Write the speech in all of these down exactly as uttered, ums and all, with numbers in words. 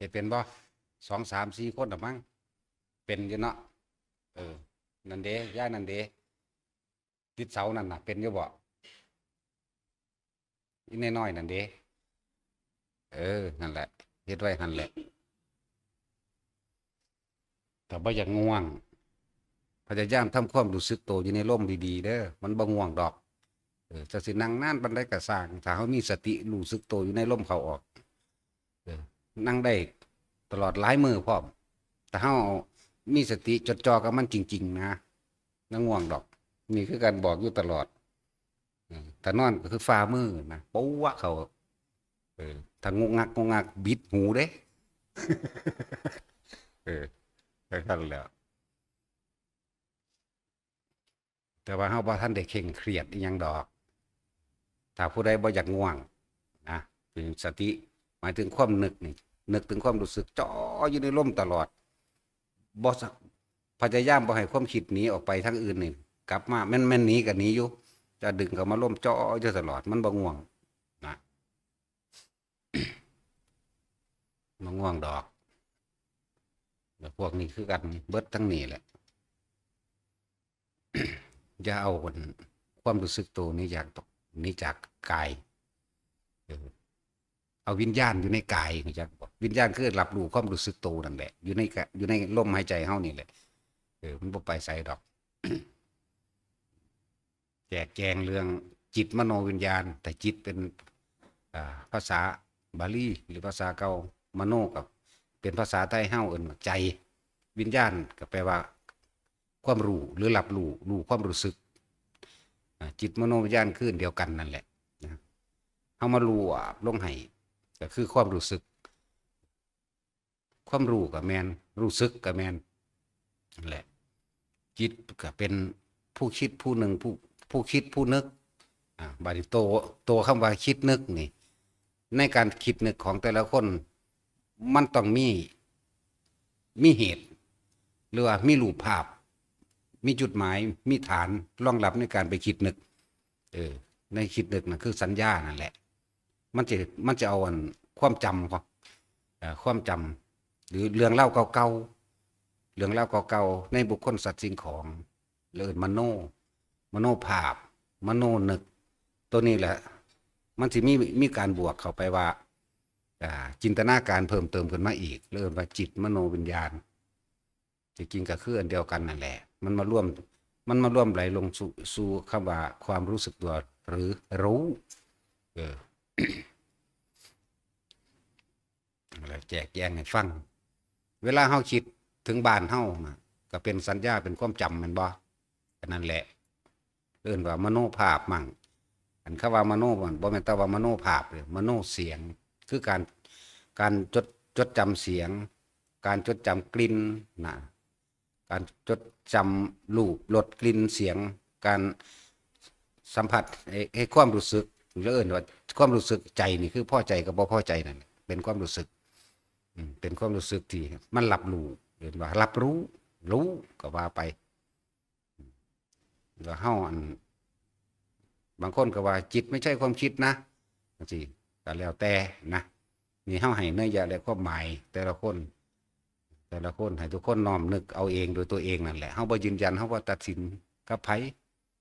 เฮ็ดเป็นบ่ สอง สาม สี่ คนน่ะมั้ง เป็นอยู่เนาะ เออ นั่นเด้ ยายนั่นเด้ ติดเสานั่นน่ะ เป็นอยู่บ่ อีน้อยๆนั่นเด้ เออ นั่นแหละ เฮ็ดไว้หั่นแหละ แต่บ่อยากง่วง พยายามทำความรู้สึกโตอยู่ในลมดีๆเด้อ มันบ่ง่วงดอก เออ จะสินั่งนานปานใดก็ซ่าง ถ้าเฮามีสติรู้สึกโตอยู่ในลมเข้าออก เออ นั่งได้ตลอดหลายมื้อพร้อม ถ้าเฮามีสติจดจ่อกับมันจริงๆนะ บ่ง่วงดอก นี่คือการบอกอยู่ตลอด เออ ถ้านอนก็คือฝ่ามือนะ ปวกเข้า เออ ถ้างุกงักงุกงักบิดหูเด้ เออ จั่งซั้นแหล้ว แต่ว่าเฮาบ่ทันได้เคร่งเครียดอิหยังดอก ถ้าผู้ใดบ่อยากง่วงนะ เป็นสติ หมายถึงความนึกนี่ นึกถึงความรู้สึกจ่ออยู่ในลมตลอด บ่สะ พยายามบ่ให้ความคิดหนีออกไปทางอื่นนี่ กลับมา แม่น แม่นหนีก็หนีอยู่ จะดึงเข้ามาลมจ่ออยู่ตลอด มันบ่ง่วงนะ บ่ง่วงดอก แล้วพวกนี้คือกัน เบิดทั้งนี้แหละ อย่าเอาความรู้สึกโตหนีจาก หนีจากกาย เออ เอาวิญญาณอยู่ในกาย รู้จักบ่ วิญญาณคือรับรู้ความรู้สึกโตนั่นแหละ อยู่ในกะ อยู่ในลมหายใจเฮานี่แหละ เออ มันบ่ไปไสดอก แจกแจงเรื่องจิตมโนวิญญาณ แต่จิตเป็น อ่า ภาษาบาลีหรือภาษาเก่า มโนก็เป็นภาษาไทยเฮาเอิ้นว่าใจ วิญญาณก็แปลว่า ความรู้หรือรับรู้ รู้ความรู้สึก อ่า จิตมโนวิญญาณคืออันเดียวกันนั่นแหละนะ เฮามารวบลงให้ ก็คือความรู้สึก ความรู้ก็แม่น รู้สึกก็แม่น นั่นแหละ จิตก็เป็นผู้คิดผู้หนึ่ง ผู้ ผู้คิดผู้นึก อ่า บัดนี้โต โตคำว่าคิดนึกนี่ ในการคิดนึกของแต่ละคน มันต้องมี มีเหตุ หรือว่ามีรูปภาพ มีจุดหมาย มีฐานรองรับในการไปคิดนึก เออ ในคิดนึกนั่นคือสัญญานั่นแหละ มันจะ มันจะเอาอันความจำของ เอ่อ ความจำ หรือเรื่องราวเก่าๆ เรื่องราวเก่าๆ ในบุคคลสัตว์สิ่งของ เรียกมโน มโนภาพ มโนนึก ตัวนี้แหละ มันสิมี มีการบวกเข้าไปว่า อ่า จินตนาการเพิ่มเติมขึ้นมาอีก เรียกว่าจิตมโนวิญญาณ ที่จริงก็คืออันเดียวกันนั่นแหละ มันมารวม มันมารวมไหลลงสู่ สู่คำว่าความรู้สึกตัว หรือรู้ เออ แล้วแจกแจงให้ฟัง เวลาเฮาคิดถึงบ้านเฮาน่ะ ก็เป็นสัญญา เป็นความจำแม่นบ่ อันนั้นแหละ เอิ้นว่ามโนภาพมั่ง อันคำว่ามโนมันบ่แม่นแต่ว่ามโนภาพเด้ มโนเสียง คือการ การจด จดจำเสียง การจดจำกลิ่นนะ การจดจำรูป รส กลิ่น เสียง การสัมผัส ให้ ให้ความรู้สึก หรือเอิ้นว่าความรู้สึกใจนี่คือพอใจกับบ่พอใจนั่นแหละ เป็นความรู้สึก อืม เป็นความรู้สึกที่มันรับรู้ เรียกว่ารับรู้ รู้ก็ว่าไป แล้วเฮาอัน บางคนก็ว่าจิตไม่ใช่ความคิดนะ จั่งซี้ ก็แล้วแต่นะ นี่เฮาให้นัยยะและความหมายแต่ละคน แต่ละคน ให้ทุกคนน้อมนึกเอาเองโดยตัวเองนั่นแหละ เฮาบ่ยืนยัน เฮาบ่ตัดสินกับไผ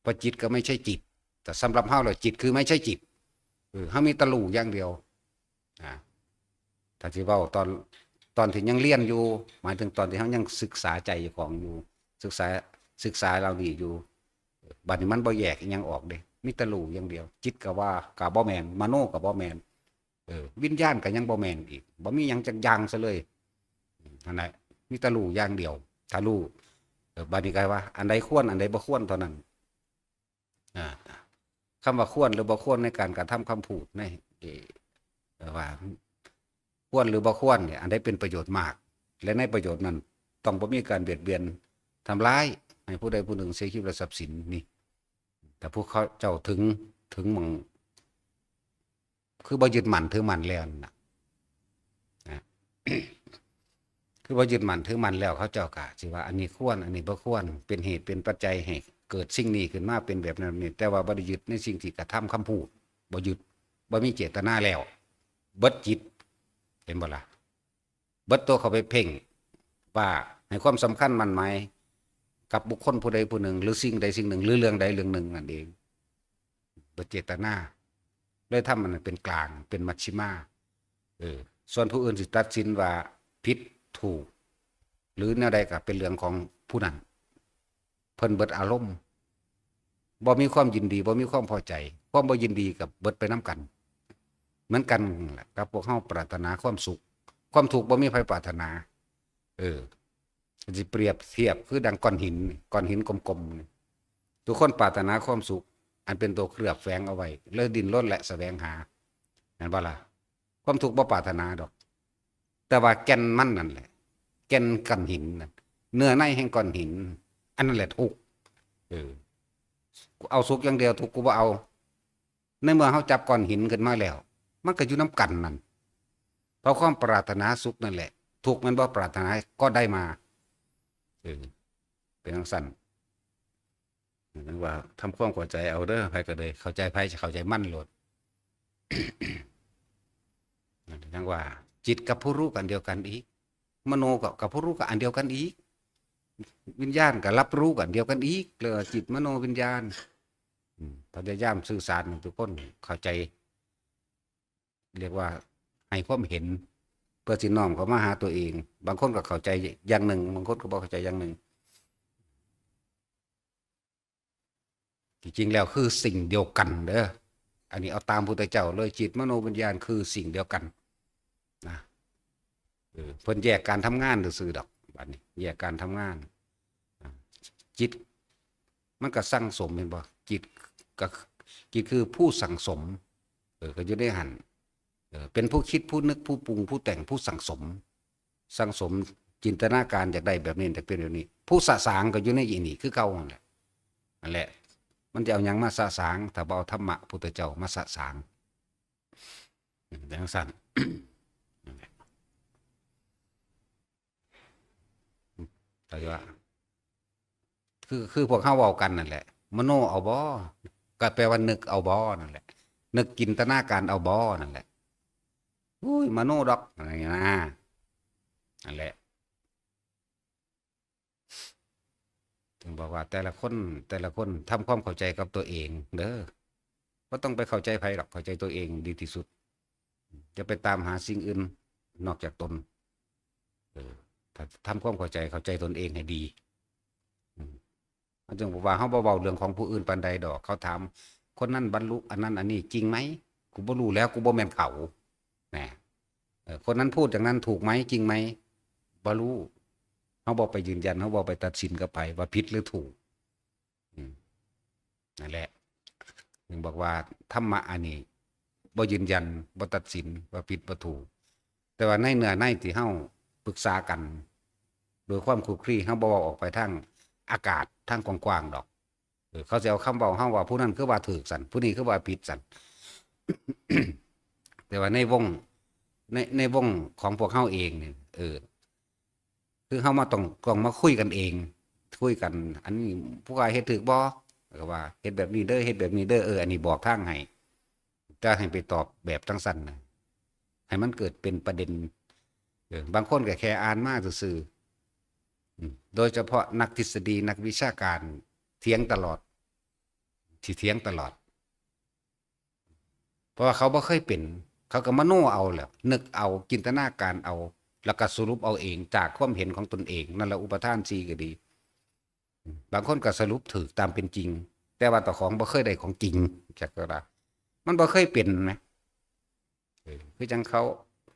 เพราะจิตก็ไม่ใช่จิต แต่สำหรับเฮาแล้วจิตคือไม่ใช่จิต เออ เฮามีแต่รู้อย่างเดียว อ่า ถ้าสิเว้าตอน ตอนที่ยังเรียนอยู่ หมายถึงตอนที่เฮายังศึกษาใจเจ้าของอยู่ ศึกษา ศึกษาเหล่านี้อยู่ บัดนี้มันบ่แยกอิหยังออกเด้ มีแต่รู้อย่างเดียว จิตก็ว่าก็บ่แม่น มโนก็บ่แม่น เออ วิญญาณก็ยังบ่แม่นอีก บ่มีหยังจักอย่างซะเลย นั่นแหละ มีแต่รู้อย่างเดียว ถ้ารู้ เออ บัดนี้ก็ว่า อันใดควร อันใดบ่ควรเท่านั้น อ่า คำว่าควรหรือบ่ควรในการกระทำคำพูดใน เอ่อ ว่า ควรหรือบ่ควรเนี่ย อันใดเป็นประโยชน์มาก และในประโยชน์นั้น ต้องบ่มีการเบียดเบียนทำร้ายให้ผู้ใดผู้หนึ่งเสียชีวิตและทรัพย์สินนี่ แต่พวกเขาเจ้าถึง ถึงหม่อง คือบ่ยึดมั่นถือมั่นแล้วนั่นน่ะ นะ คือบ่ยึดมั่นถือมั่นแล้ว เขาเจ้าก็สิว่าอันนี้ควร อันนี้บ่ควร เป็นเหตุเป็นปัจจัยให้เกิดสิ่งนี้ขึ้นมา เป็นแบบนั้นนี่ แต่ว่าบ่ได้ยึดในสิ่งที่กระทำคำพูด บ่ยึด บ่มีเจตนาแล้ว เบิดจิต เห็นบ่ล่ะ เบิดตัวเข้าไปเพ่งว่าให้ความสำคัญหมั้นหมายกับบุคคลผู้ใดผู้หนึ่ง หรือสิ่งใดสิ่งหนึ่ง หรือเรื่องใดเรื่องหนึ่งนั่นเอง เบิดเจตนา เลยทำมันเป็นกลาง เป็นมัชฌิมา เออ ส่วนผู้อื่นสิตัดสินว่าผิดถูก หรือแนวใดก็เป็นเรื่องของผู้นั้น เพิ่นเบิดอารมณ์ บ่มีความยินดี บ่มีความพอใจ ความบ่ยินดีกับเบิดไปนำกัน เหมือนกันแหละกับพวกเฮาปรารถนาความสุข ความทุกข์บ่มีใครปรารถนา เออ สิเปรียบเทียบคือดังก้อนหินนี่ ก้อนหินกลมๆนี่ ทุกคนปรารถนาความสุข อันเป็นตัวเคลือบแฝงเอาไว้ แล้วดิ้นรนและแสวงหา แม่นบ่ล่ะ? ความทุกข์บ่ปรารถนาดอก แต่ว่าแก่นมันนั่นแหละ แก่นก้อนหินนั่น เนื้อในแห่งก้อนหิน อันนั้นแหละทุกข์ เออ กูเอาสุขอย่างเดียว ทุกข์กูบ่เอา ในเมื่อเฮาจับก้อนหินขึ้นมาแล้ว มันก็อยู่นำกันนั่น เพราะความปรารถนาสุขนั่นแหละ ทุกข์แม่นบ่ ปรารถนาก็ได้มา เออ เป็นจั่งซั้น จั่งว่าทำความเข้าใจเอาเด้อ ไผก็เลยเข้าใจไผ สิเข้าใจมันโลด จั่งว่า จิตกับผู้รู้ก็อันเดียวกันอีก มโนกับ กับผู้รู้ก็อันเดียวกันอีก วิญญาณกับรับรู้ก็อันเดียวกันอีก เรียกว่าจิตมโนวิญญาณ อืม พยายามสื่อสารให้ทุกคนเข้าใจ เรียกว่าให้ความเห็น เพื่อสิน้อมเข้ามาหาตัวเอง บางคนก็เข้าใจอย่างหนึ่ง บางคนก็บ่เข้าใจอย่างหนึ่ง ที่จริงแล้วคือสิ่งเดียวกันเด้อ อันนี้เอาตามพุทธเจ้าเลย จิตมโนวิญญาณคือสิ่งเดียวกันนะ เออ เพิ่นแยกการทำงานซื่อๆดอก บัดนี้ แยกการทำงาน อ่ะ จิตมันก็สั่งสม เห็นบ่? จิตก็ จิตคือผู้สั่งสม เออ ก็อยู่ในหั่น เออ เป็นผู้คิด ผู้นึก ผู้ปรุง ผู้แต่ง ผู้สั่งสม สั่งสมจินตนาการอยากได้แบบนี้ อยากเป็นแบบนี้ ผู้สะสางก็อยู่ในอีนี่คือเก่านั่นแหละ นั่นแหละ มันจะเอาหยังมาสะสาง ถ้าบ่เอาธรรมะพุทธเจ้ามาสะสาง จั่งซั้น นั่นแหละ แต่ว่า คือ คือพวกเฮาเว้ากันนั่นแหละ มโนเอาบ่ ก็แปลว่านึกเอาบ่นั่นแหละ นึกจินตนาการเอาบ่นั่นแหละ อุ้ย มโนดอก อะไรอย่างเงี้ยนะ นั่นแหละ ถึงบอกว่าแต่ละคน แต่ละคนทำความเข้าใจกับตัวเองเด้อ บ่ต้องไปเข้าใจไผดอก เข้าใจตัวเองดีที่สุด อย่าไปตามหาสิ่งอื่นนอกจากตน เออ ถ้าทำความเข้าใจ เข้าใจตนเองให้ดี อืม มันจึงบอกว่าเฮาบ่เว้าเรื่องของผู้อื่นปานใดดอก เขาถาม คนนั้นบรรลุอันนั้นอันนี้จริงไหม กูบ่รู้แล้ว กูบ่แม่นเขา นะ เออ คนนั้นพูดอย่างนั้นถูกไหม จริงไหม บ่รู้ เฮาบ่ไปยืนยัน เฮาบ่ไปตัดสินกับไผว่าผิดหรือถูก อืม นั่นแหละ ถึงบอกว่าธรรมะอันนี้บ่ยืนยัน บ่ตัดสินว่าผิดบ่ถูก แต่ว่าในเนื้อในที่เฮาปรึกษากัน โดยความคลุกคลี เฮาบ่เว้าออกไปทางอากาศ ทางกว้างๆดอก เออ เขาสิเอาคำเว้าเฮาว่า ผู้นั้นคือว่าถูกซั้น ผู้นี้คือว่าผิดซั้น แต่ว่าในวง ใน ในวงของพวกเฮาเองเนี่ย เออ คือเฮามาต้อง ต้องมาคุยกันเอง คุยกัน อันนี้ผู้ว่าเฮ็ดถูกบ่ ก็ว่าเฮ็ดแบบนี้เด้อ เฮ็ดแบบนี้เด้อ เออ อันนี้บอกทางให้ แต่ให้ไปตอบแบบจั่งซั้นนะ ให้มันเกิดเป็นประเด็น เออ บางคนก็แค่อ่านมาซื่อๆ อืม โดยเฉพาะนักทฤษฎี นักวิชาการเถียงตลอด สิเถียงตลอด เพราะว่าเขาบ่เคยเป็น เขาก็มโนเอาแหละ นึกเอา จินตนาการเอา แล้วก็สรุปเอาเองจากความเห็นของตนเอง นั่นแหละ อุปาทานสี่ก็ดี บางคนก็สรุปถูกตามเป็นจริง แต่ว่าเจ้าของบ่เคยได้ของจริง จักก็ว่า มันบ่เคยเป็นแหม เออ คือจั่งเขา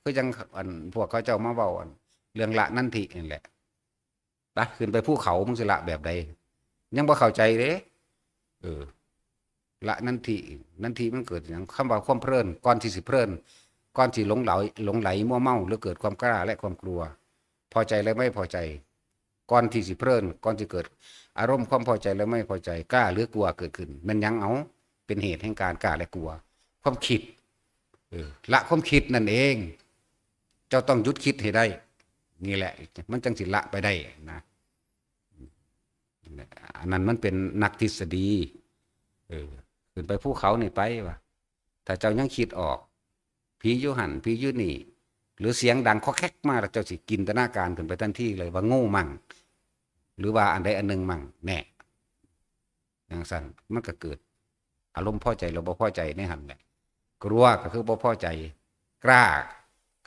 คือจั่งอันพวกเขาเจ้ามาเว้าอันเรื่องละนันทินั่นแหละ ไป ขึ้นไปภูเขา มึงสิละแบบใด ยังบ่เข้าใจเด้ เออ ละนันทิ นันทิมันเกิดหยัง คำว่าความเพลิน ก่อนที่สิเพลิน ก่อนที่หลงไหล หลงไหลมัวเมา หรือเกิดความกล้าและความกลัว พอใจและไม่พอใจ ก่อนที่สิเพลิน ก่อนที่เกิดอารมณ์ความพอใจและไม่พอใจ กล้าหรือกลัวเกิดขึ้น แม่นหยังเอา เป็นเหตุแห่งการกล้าและกลัว ความคิด เออ ละความคิดนั่นเอง เจ้าต้องหยุดคิดให้ได้ นี่แหละ มันจั่งสิละไปได้นะ อันนั้นมันเป็นนักทฤษฎี เออ ขึ้นไปภูเขานี่ไปว่า ถ้าเจ้ายังคิดออก ผีอยู่หั่น ผีอยู่นี่ หรือเสียงดังคอกแคกมาแล้วเจ้าสิจินตนาการขึ้นไปทันทีเลยว่างูมั่ง หรือว่าอันใดอันหนึ่งมั่งแน่ จั่งซั่นมันก็เกิดอารมณ์พอใจหรือบ่พอใจในหั่นแหละ กลัวก็คือบ่พอใจ กล้า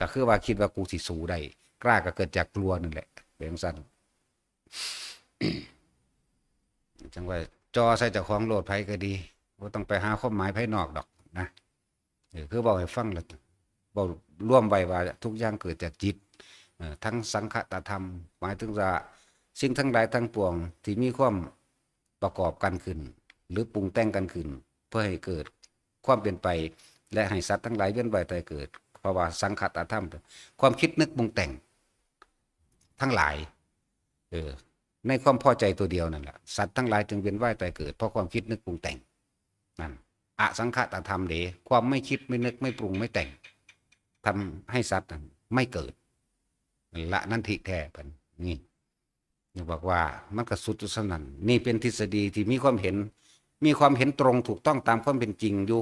ก็คือว่าคิดว่ากูสิสู้ได้ กล้าก็เกิดจากกลัวนั่นแหละ เป็นจั่งซั่น จั่งว่าจ่อใส่เจ้าของโลด ไผก็ดี บ่ต้องไปหาความหมายภายนอกดอกนะ เออ คือเว้าให้ฟังแล้ว เว้ารวมไว้ว่าทุกอย่างเกิดจากจิต เอ่อ ทั้งสังคตธรรม หมายถึงว่าสิ่งทั้งหลายทั้งปวงที่มีความประกอบกันขึ้น หรือปรุงแต่งกันขึ้น เพื่อให้เกิดความเป็นไป และให้สัตว์ทั้งหลายเวียนว่ายตายเกิด เพราะว่าสังคตธรรม ความคิดนึกปรุงแต่งทั้งหลาย เออ ในความพอใจตัวเดียวนั่นแหละ สัตว์ทั้งหลายจึงเวียนว่ายตายเกิด เพราะความคิดนึกปรุงแต่ง นั่น อสังคตธรรมเด้ ความไม่คิดไม่นึกไม่ปรุงไม่แต่ง ทำให้สัตว์นั้นไม่เกิด นั่นละนันทิแท้เพิ่น นี่ นี่บอกว่ามันก็สุดอยู่ส่ำนั้น นี่เป็นทฤษฎีที่มีความเห็น มีความเห็นตรงถูกต้องตามความเป็นจริงอยู่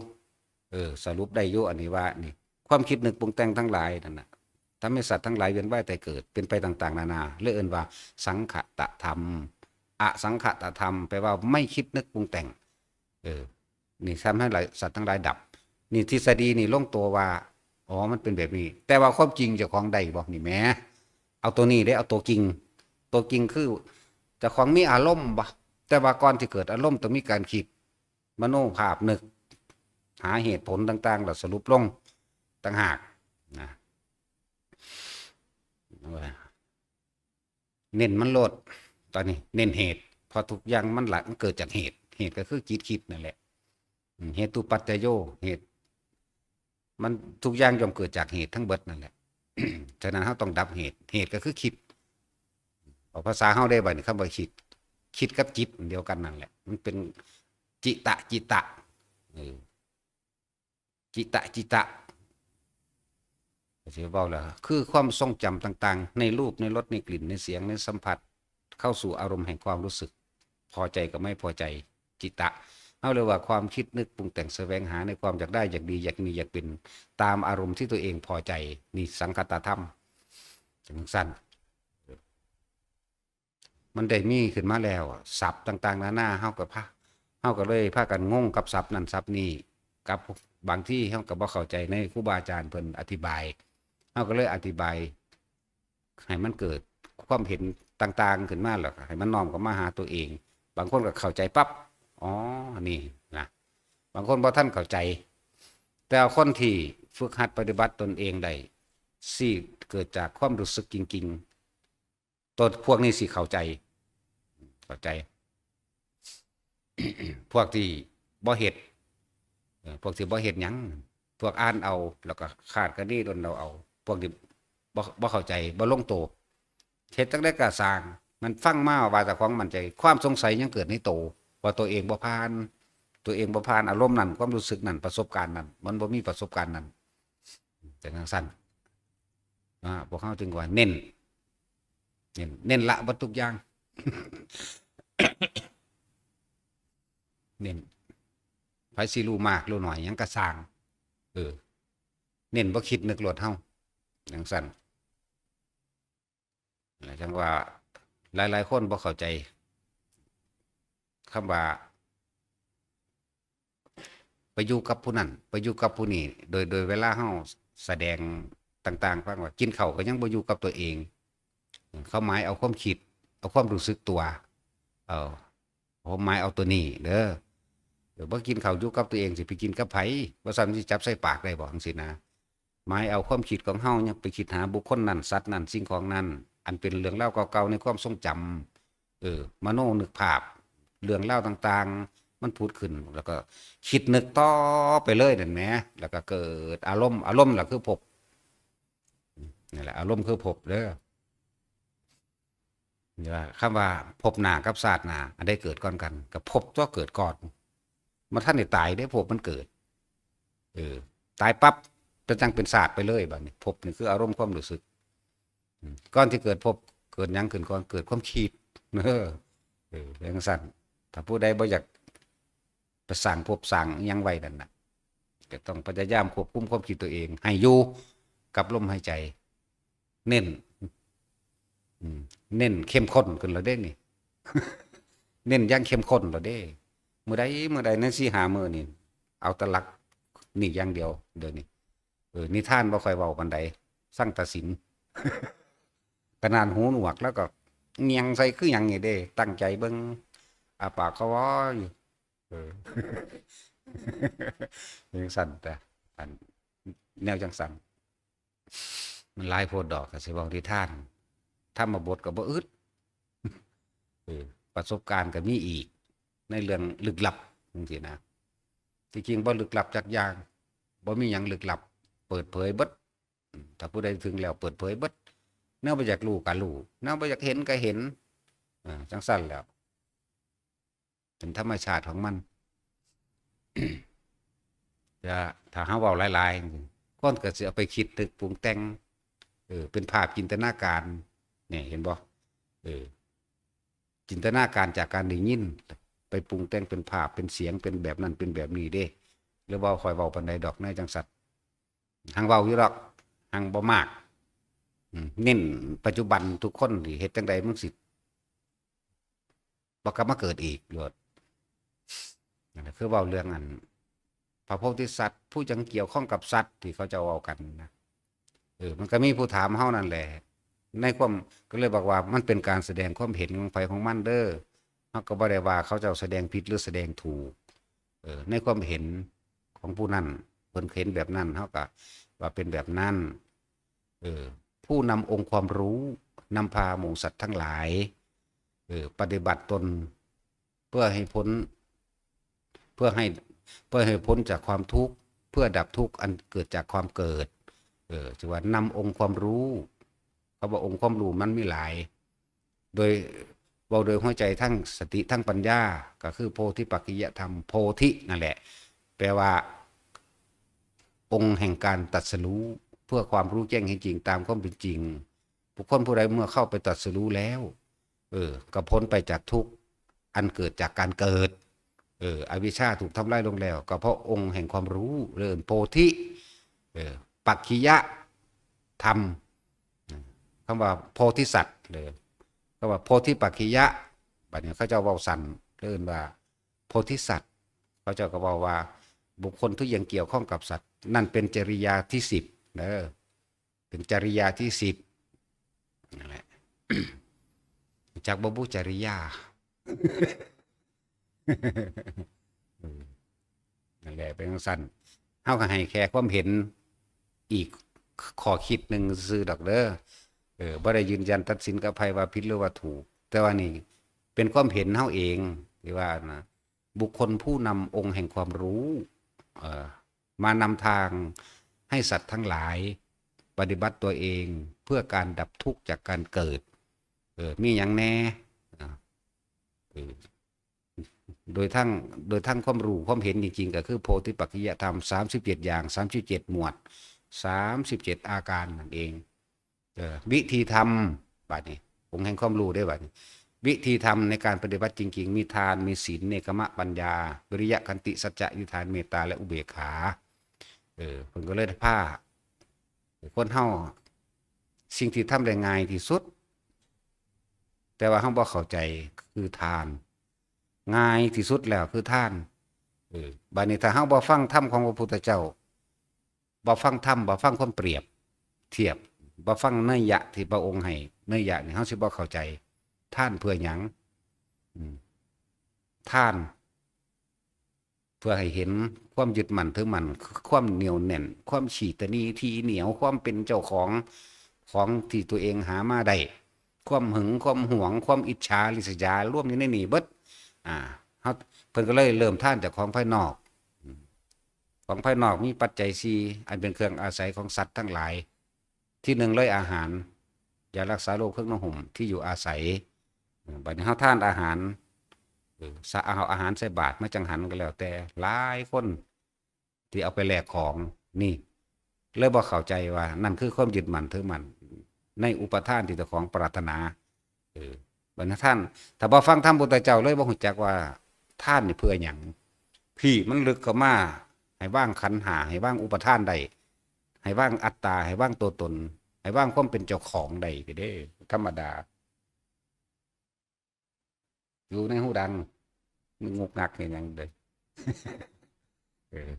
เออ สรุปได้อยู่ อันนี้ว่า นี่ ความคิดนึกปรุงแต่งทั้งหลายนั่นน่ะ ทำให้สัตว์ทั้งหลายเวียนว่ายตายเกิด เป็นไปต่างๆ นานา เลยเอิ้นว่าสังคตธรรม อสังคตธรรม แปลว่าไม่คิดนึกปรุงแต่ง เออ นี่ทำให้หลาย สัตว์ทั้งหลายดับ นี่ทฤษฎีนี่ลงตัวว่า อ๋อ มันเป็นแบบนี้ แต่ว่าความจริงเจ้าของได้บ่ นี่แหม เอาตัวนี้เด้ เอาตัวจริง ตัวจริงคือเจ้าของมีอารมณ์บ่ แต่ว่าก่อนที่เกิดอารมณ์ต้องมีการคิด มโนภาพนึก หาเหตุผลต่างๆ แล้วสรุปลงต่างหากนะ เน้นมันโลด ตอนนี้เน้นเหตุ เพราะทุกอย่างมันหลัก มันเกิดจากเหตุ เหตุก็คือจิตคิดนั่นแหละ อืม เหตุปัจจโย เหตุ มันทุกอย่างย่อมเกิดจากเหตุทั้งเบิดนั่นแหละ ฉะนั้นเราต้องดับเหตุ เหตุก็คือคิด เอาภาษาเราได้บัดนี้ คำว่าคิด คิดกับจิตอันเดียวกันนั่นแหละ มันเป็นจิตะ จิตะ เออ จิตะ จิตะ ก็สิเว้าแล้ว คือความทรงจำต่างๆ ในรูป ในรส ในกลิ่น ในเสียง ในสัมผัส เข้าสู่อารมณ์แห่งความรู้สึก พอใจกับไม่พอใจ จิตะ เอาเลยว่าความคิดนึกปรุงแต่งแสวงหาในความอยากได้ อยากดี อยากมี อยากเป็น ตามอารมณ์ที่ตัวเองพอใจ นี่สังคตธรรม จั่งซั่น มันได้มีขึ้นมาแล้ว ศัพท์ต่างๆ นานา เฮาก็พา เฮาก็เลยพากันงงกับศัพท์นั่นศัพท์นี้ กับบางทีเฮาก็บ่เข้าใจในครูบาอาจารย์เพิ่นอธิบาย เฮาก็เลยอธิบาย ให้มันเกิดความเห็นต่างๆ ขึ้นมา แล้วก็ให้มันน้อมเข้ามาหาตัวเอง บางคนก็เข้าใจปั๊บ อ๋อ นี่นะ บางคนบ่ทันเข้าใจ แต่คนที่ฝึกหัดปฏิบัติตนเองได้ สิเกิดจากความรู้สึกจริงๆ ตัวพวกนี้สิเข้าใจ เข้าใจ พวกที่บ่เฮ็ด เออ พวกที่บ่เฮ็ดหยัง พวกอ่านเอา แล้วก็คาดคะเนดนเดาเอา พวกที่บ่ บ่เข้าใจ บ่ลงโต เฮ็ดจั่งใดก็ซ่าง มันฟังมาว่าเจ้าของมั่นใจ ความสงสัยยังเกิดในโต ว่าตัวเองบ่ผ่าน ตัวเองบ่ผ่านอารมณ์นั้น ความรู้สึกนั้น ประสบการณ์นั้น มันบ่มีประสบการณ์นั้น จั่งซั่น อ่า พวกเฮาจึงว่าเน้น เน้น เน้นละเบิดทุกอย่าง เน้น ไผสิรู้มากรู้น้อยหยังก็ซ่าง เออ เน้นบ่คิดนึกโลดเฮา จั่งซั่น จั่งว่าหลายๆ คนบ่เข้าใจคำว่า ไปอยู่กับผู้นั้น ไปอยู่กับผู้นี้ โดย โดยเวลาเฮาแสดงต่างๆ ฟังว่ากินข้าวก็ยังบ่อยู่กับตัวเอง เขาหมายเอาความคิด เอาความรู้สึกตัว เอา ผมหมายเอาตัวนี้เด้อ เดี๋ยวบ่กินข้าวอยู่กับตัวเอง สิไปกินกับไผ ว่าซั่นสิจับใส่ปากได้บ่ จั่งซี้นะ หมายเอาความคิดของเฮาเนี่ยไปคิดหาบุคคลนั้น สัตว์นั้น สิ่งของนั้น อันเป็นเรื่องราวเก่าๆ ในความทรงจำ เออ มโนนึกภาพ เรื่องราวต่างๆ มันผุดขึ้น แล้วก็คิดนึกต่อไปเลยนั่นแหม แล้วก็เกิดอารมณ์ อารมณ์ล่ะคือภพ นั่นแหละ อารมณ์คือภพเด้อ นี่ว่าคำว่าภพหน้ากับชาติหน้า อันใดเกิดก่อนกัน ก็ภพตัวเกิดก่อน บ่ทันได้ตายเด้ ภพมันเกิด เออ ตายปั๊บ ก็จั่งเป็นชาติไปเลยบัดนี้ ภพนี่คืออารมณ์ความรู้สึก อืม ก่อนที่เกิดภพ เกิดหยังขึ้นก่อน เกิดความคิด เออ เออ เป็นจั่งซั่น ถ้าผู้ใดบ่อยากไปสร้างภพสร้างอิหยังไว้นั่นน่ะ ก็ต้องพยายามควบคุมความคิดตัวเองให้อยู่ กับลมหายใจ เน้น อืม เน้นเข้มข้นขึ้นแล้วเด้นี่ เน้นอย่างเข้มข้นแล้วเด้ มื้อใด มื้อใดในสี่ห้ามื้อนี่ เอาแต่หลักนี่อย่างเดียว เดี๋ยวนี้ เออ นิทานบ่ค่อยเว้าปานใด ซังแต่ศีล ขนาดหูหนวกแล้วก็เงี่ยงใส่คือหยังนี่เด้ ตั้งใจเบิ่ง อ้าปากก็ว้ออยู่ เออ จังซั่นแต่ อัน แนวจังซั่น มันหลายโพดดอก ก็สิเว้านิทาน ธรรมบทก็บ่อึด เออ ประสบการณ์ก็มีอีก ในเรื่องลึกลับจังซี้นะ ที่จริงบ่ลึกลับจักอย่าง บ่มีหยังลึกลับ เปิดเผยเบิด อืม ถ้าผู้ใดถึงแล้วเปิดเผยเบิด แนวบ่อยากรู้ก็รู้ แนวบ่อยากเห็นก็เห็น อ่า จังซั่นแหล้ว เป็นธรรมชาติของมัน จะ ถ้าเฮาเว้าหลายๆ คนก็สิเอาไปคิดนึกปรุงแต่ง เออ เป็นภาพจินตนาการ เนี่ย เห็นบ่ เออ จินตนาการจากการได้ยิน ไปปรุงแต่งเป็นภาพ เป็นเสียง เป็นแบบนั้น เป็นแบบนี้เด้ หรือว่าค่อยเว้าปานใดดอก แนวจังซั่น หังเว้าอยู่ดอก หังบ่มาก อืม เน้นปัจจุบันทุกคนนี่ เฮ็ดจั่งใดมันสิ บ่กลับมาเกิดอีกโลด นั่นแหละ คือเว้าเรื่องอัน พระโพธิสัตว์ ผู้ยังเกี่ยวข้องกับสัตว์ที่เขาเจ้าเว้ากันนะ เออ มันก็มีผู้ถามเฮานั่นแหละ ในความ ก็เลยบอกว่ามันเป็นการแสดงความเห็นของไผของมันเด้อ เฮาก็บ่ได้ว่าเขาเจ้าแสดงผิดหรือแสดงถูก เออ ในความเห็นของผู้นั้น เพิ่นเห็นแบบนั้น เฮาก็ว่าเป็นแบบนั้น เออ ผู้นำองค์ความรู้ นำพาหมู่สัตว์ทั้งหลาย เออ ปฏิบัติตน เพื่อให้พ้น เพื่อให้ เพื่อให้พ้นจากความทุกข์ เพื่อดับทุกข์อันเกิดจากความเกิด เออ ชื่อว่านำองค์ความรู้ เขาบอกองค์ความรู้มันมีหลาย โดย เว้าโดยหัวใจทั้งสติทั้งปัญญา ก็คือโพธิปักขิยธรรม โพธินั่นแหละ แปลว่า องค์แห่งการตรัสรู้ เพื่อความรู้แจ้งเห็นจริงตามความเป็นจริง บุคคลผู้ใดเมื่อเข้าไปตรัสรู้แล้ว เออ ก็พ้นไปจากทุกข์อันเกิดจากการเกิด เออ อวิชชาถูกทำลายลงแล้ว ก็เพราะองค์แห่งความรู้ เรียกโพธิ เออ ปักขิยะธรรม คำว่าโพธิสัตว์เลย คำว่าโพธิปักขิยะ บัดนี้เขาเจ้าเว้าสั้น เอิ้นว่าโพธิสัตว์ เขาเจ้าก็เว้าว่า บุคคลที่ยังเกี่ยวข้องกับสัตว์ นั่นเป็นจริยาที่สิบ เด้อ เป็นจริยาที่สิบ นั่นแหละ จักบ่บุจริยา เออ นั่นแหละ เป็นจั่งซั้น เฮาก็ให้แค่ความเห็นอีกข้อคิดหนึ่งซื่อๆดอกเด้อ เออ บ่ได้ยืนยันตัดสินกับไผว่าผิดหรือว่าถูก แต่ว่านี่เป็นความเห็นเฮาเอง ที่ว่านะ บุคคลผู้นำองค์แห่งความรู้ เอ่อ มานำทางให้สัตว์ทั้งหลายปฏิบัติตัวเองเพื่อการดับทุกข์จากการเกิด เออ มีหยังแน่ อ่า เออ โดยทั้ง โดยทั้งความรู้ความเห็นจริงๆ ก็คือโพธิปักขิยธรรม สามสิบเจ็ดอย่าง สามสิบเจ็ดหมวด สามสิบเจ็ดอาการนั่นเอง เออ วิธีทำ บัดนี้ องค์แห่งความรู้ได้บัดนี้ วิธีทำในการปฏิบัติจริงๆ มีทาน มีศีล เนกขมะ ปัญญา วิริยะ ขันติ สัจจะ อธิษฐาน เมตตา และอุเบกขา เออ เพิ่นก็เลยพา คนเฮา สิ่งที่ทำได้ง่ายที่สุด แต่ว่าเฮาบ่เข้าใจ คือทาน ง่ายที่สุดแล้วคือทาน เออ บัดนี้ถ้าเฮาบ่ฟังธรรมของพระพุทธเจ้า บ่ฟังธรรม บ่ฟังความเปรียบเทียบ บ่ฟังนัยยะที่พระองค์ให้ นัยยะนี่เฮาสิบ่เข้าใจ ทานเพื่อหยัง อืม ทาน เพื่อให้เห็นความยึดมั่นถือมั่น ความเหนียวแน่น ความฉีตนีที่เหนียว ความเป็นเจ้าของ ของที่ตัวเองหามาได้ ความหึง ความหวง ความอิจฉาริษยา รวมอยู่ในนี่เบิด อ่า เฮา เพิ่นก็เลยเริ่มทานจากของภายนอก อืม ของภายนอกมีปัจจัยสี่ อันเป็นเครื่องอาศัยของสัตว์ทั้งหลาย ที่หนึ่งเลยอาหาร ยารักษาโรค เครื่องนุ่งห่ม ที่อยู่อาศัย เออ บัดนี้เฮาทานอาหาร เออ สะ เอาอาหารใส่บาตรมาจังหันก็แล้วแต่ หลายคนที่เอาไปแลกของ นี่ เลยบ่เข้าใจว่านั่นคือความยึดมั่นถือมั่น ในอุปทานที่เจ้าของปรารถนา เออ บัดนี้ท่าน ถ้าบ่ฟังธรรมพุทธเจ้าเลยบ่ฮู้จักว่าทานนี่เพื่อหยัง พี้มันลึกเข้ามา ให้วางขันธ์ห้า ให้วางอุปทานได้ ให้วางอัตตา ให้วางตัวตน ให้วางความเป็นเจ้าของได้ก็เด้ ธรรมดา อยู่ในหูดัง งุกงักเฮ็ดหยังเด้ เออ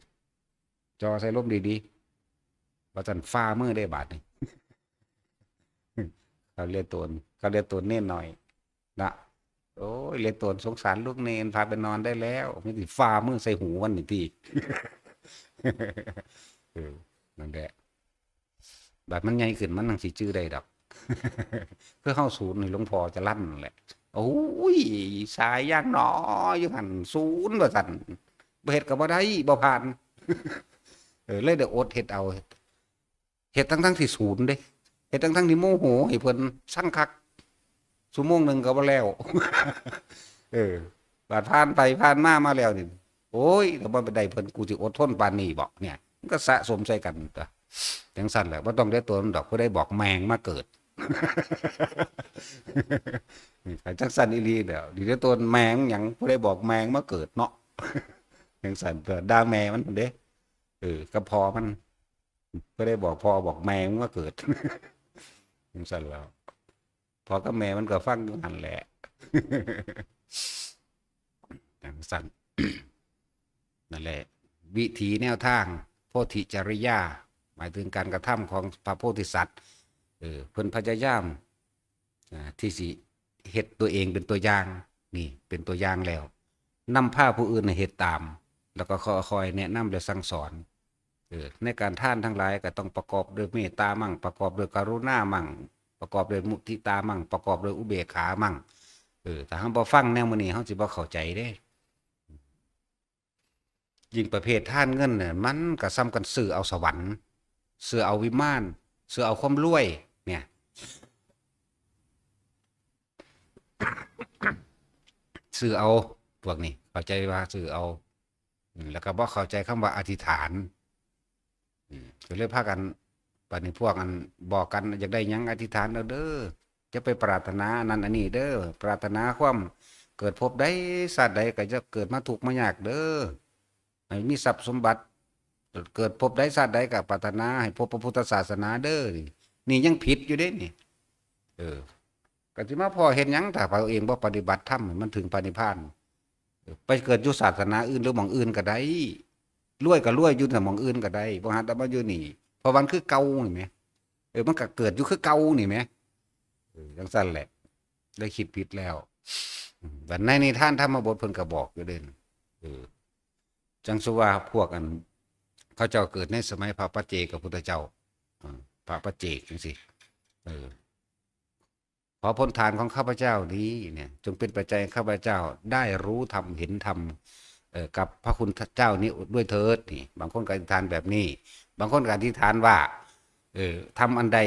จ่อใส่ลมดีๆ ว่าซั่น ฝ่ามือได้บาดนี้ เขาเรียกตัว เขาเรียกตัวเน้นหน่อย นะ โอ้ย เรียกตัวสงสารลูกเนน พาไปนอนได้แล้ว ไม่ติฝ่ามือใส่หูมันนี่ที่ เออ นั่นแหละ บัดมันใหญ่ขึ้นมันจั่งสิจื่อได้ดอก คือเฮาศูนย์นี่หลวงพ่อจรัญนั่นแหละ โอ้ย สายย่างหนอ อยู่หั่นศูนย์ว่าซั่น บ่เฮ็ดก็บ่ได้ บ่ผ่าน เออ เลยได้อดเฮ็ดเอา เฮ็ดทั้งๆที่ศูนย์เด้ เฮ็ดทั้งๆที่โมโหให้เพิ่นซังคัก ชั่วโมงหนึ่งก็บ่แล้ว เออ บาดผ่านไปผ่านมามาแล้วนี่ โอ้ย ถ้าบ่ได้เพิ่น กูสิอดทนปานนี้บ่ เนี่ย มันก็สะสมใส่กันตั๊ว จั่งซั่นแหละ บ่ต้องเรียกตัวมันดอก ผู้ใดบอกแมงมาเกิด จั่งซั่นอีหลีแล้ว ดีเรียกตัวแมงหยัง ผู้ใดบอกแมงมาเกิดเนาะ จั่งซั่นตั๊ว ด่าแม่มันเด้ เออ กับพ่อมัน ผู้ใดบอกพ่อบอกแมงมาเกิด จั่งซั่นแล้ว พ่อกับแม่มันก็ฟังอยู่หั่นแหละ จั่งซั่น นั่นแหละ วิถีแนวทาง โพธิจริยา หมายถึงการกระทำของพระโพธิสัตว์ เออ เพิ่นพยายาม อ่า ที่สิเฮ็ดตัวเองเป็นตัวอย่าง นี่เป็นตัวอย่างแล้ว นำพาผู้อื่นให้เฮ็ดตาม แล้วก็ค่อยๆแนะนำและสั่งสอน เออ ในการทานทั้งหลายก็ต้องประกอบด้วยเมตตามั่ง ประกอบด้วยกรุณามั่ง ประกอบด้วยมุทิตามั่ง ประกอบด้วยอุเบกขามั่ง เออ ถ้าเฮาบ่ฟังแนวมื้อนี้ เฮาสิบ่เข้าใจเด้ ยิ่งประเภททานเงินเนี่ย มันก็ส่ำกันซื้อเอาสวรรค์ ซื้อเอาวิมาน ซื้อเอาความรวย เนี่ย ซื้อเอา พวกนี้ เข้าใจว่าซื้อเอา อืม แล้วก็บ่เข้าใจคำว่าอธิษฐาน อืม ก็เลยพากัน บัดนี้พวกอันบอกกัน อยากได้หยังอธิษฐานเอาเด้อ จะไปปรารถนาอันนั้นอันนี้เด้อ ปรารถนาความเกิดภพใดชาติใดก็จะเกิดมาทุกข์มายากเด้อ ให้มีทรัพย์สมบัติ เกิดภพใดชาติใดก็ปรารถนาให้พบพระพุทธศาสนาเด้อ นี่ นี่ยังผิดอยู่เด้นี่ เออ ก็สิมาพ้อเฮ็ดหยัง ถ้าตัวเองบ่ปฏิบัติธรรมให้มันถึงพระนิพพาน เออ ไปเกิดอยู่ศาสนาอื่นหรือหม่องอื่นก็ได้ รวยก็รวยอยู่แต่หม่องอื่นก็ได้ บ่หาแต่มาอยู่นี่ เพราะมันคือเก่านี่แหม เออ มันก็เกิดอยู่คือเก่านี่แหม เออ จั่งซั่นแหละ ได้คิดผิดแล้ว อืม บัดในนิทานธรรมบทเพิ่นก็บอกอยู่เด้ เออ จั่งสุว่าพวกอัน เขาเจ้าเกิดในสมัยพระปัจเจกพุทธเจ้า อ่า พระปัจเจกจั่งซี้ เออ ขอผลทานของข้าพเจ้านี้เนี่ย จงเป็นปัจจัยให้ข้าพเจ้าได้รู้ธรรมเห็นธรรม เอ่อ กับพระคุณเจ้านี้ด้วยเถิด นี่ บางคนก็อธิษฐานแบบนี้ บางคนก็อธิษฐานว่า เอ่อ ธรรมอันใด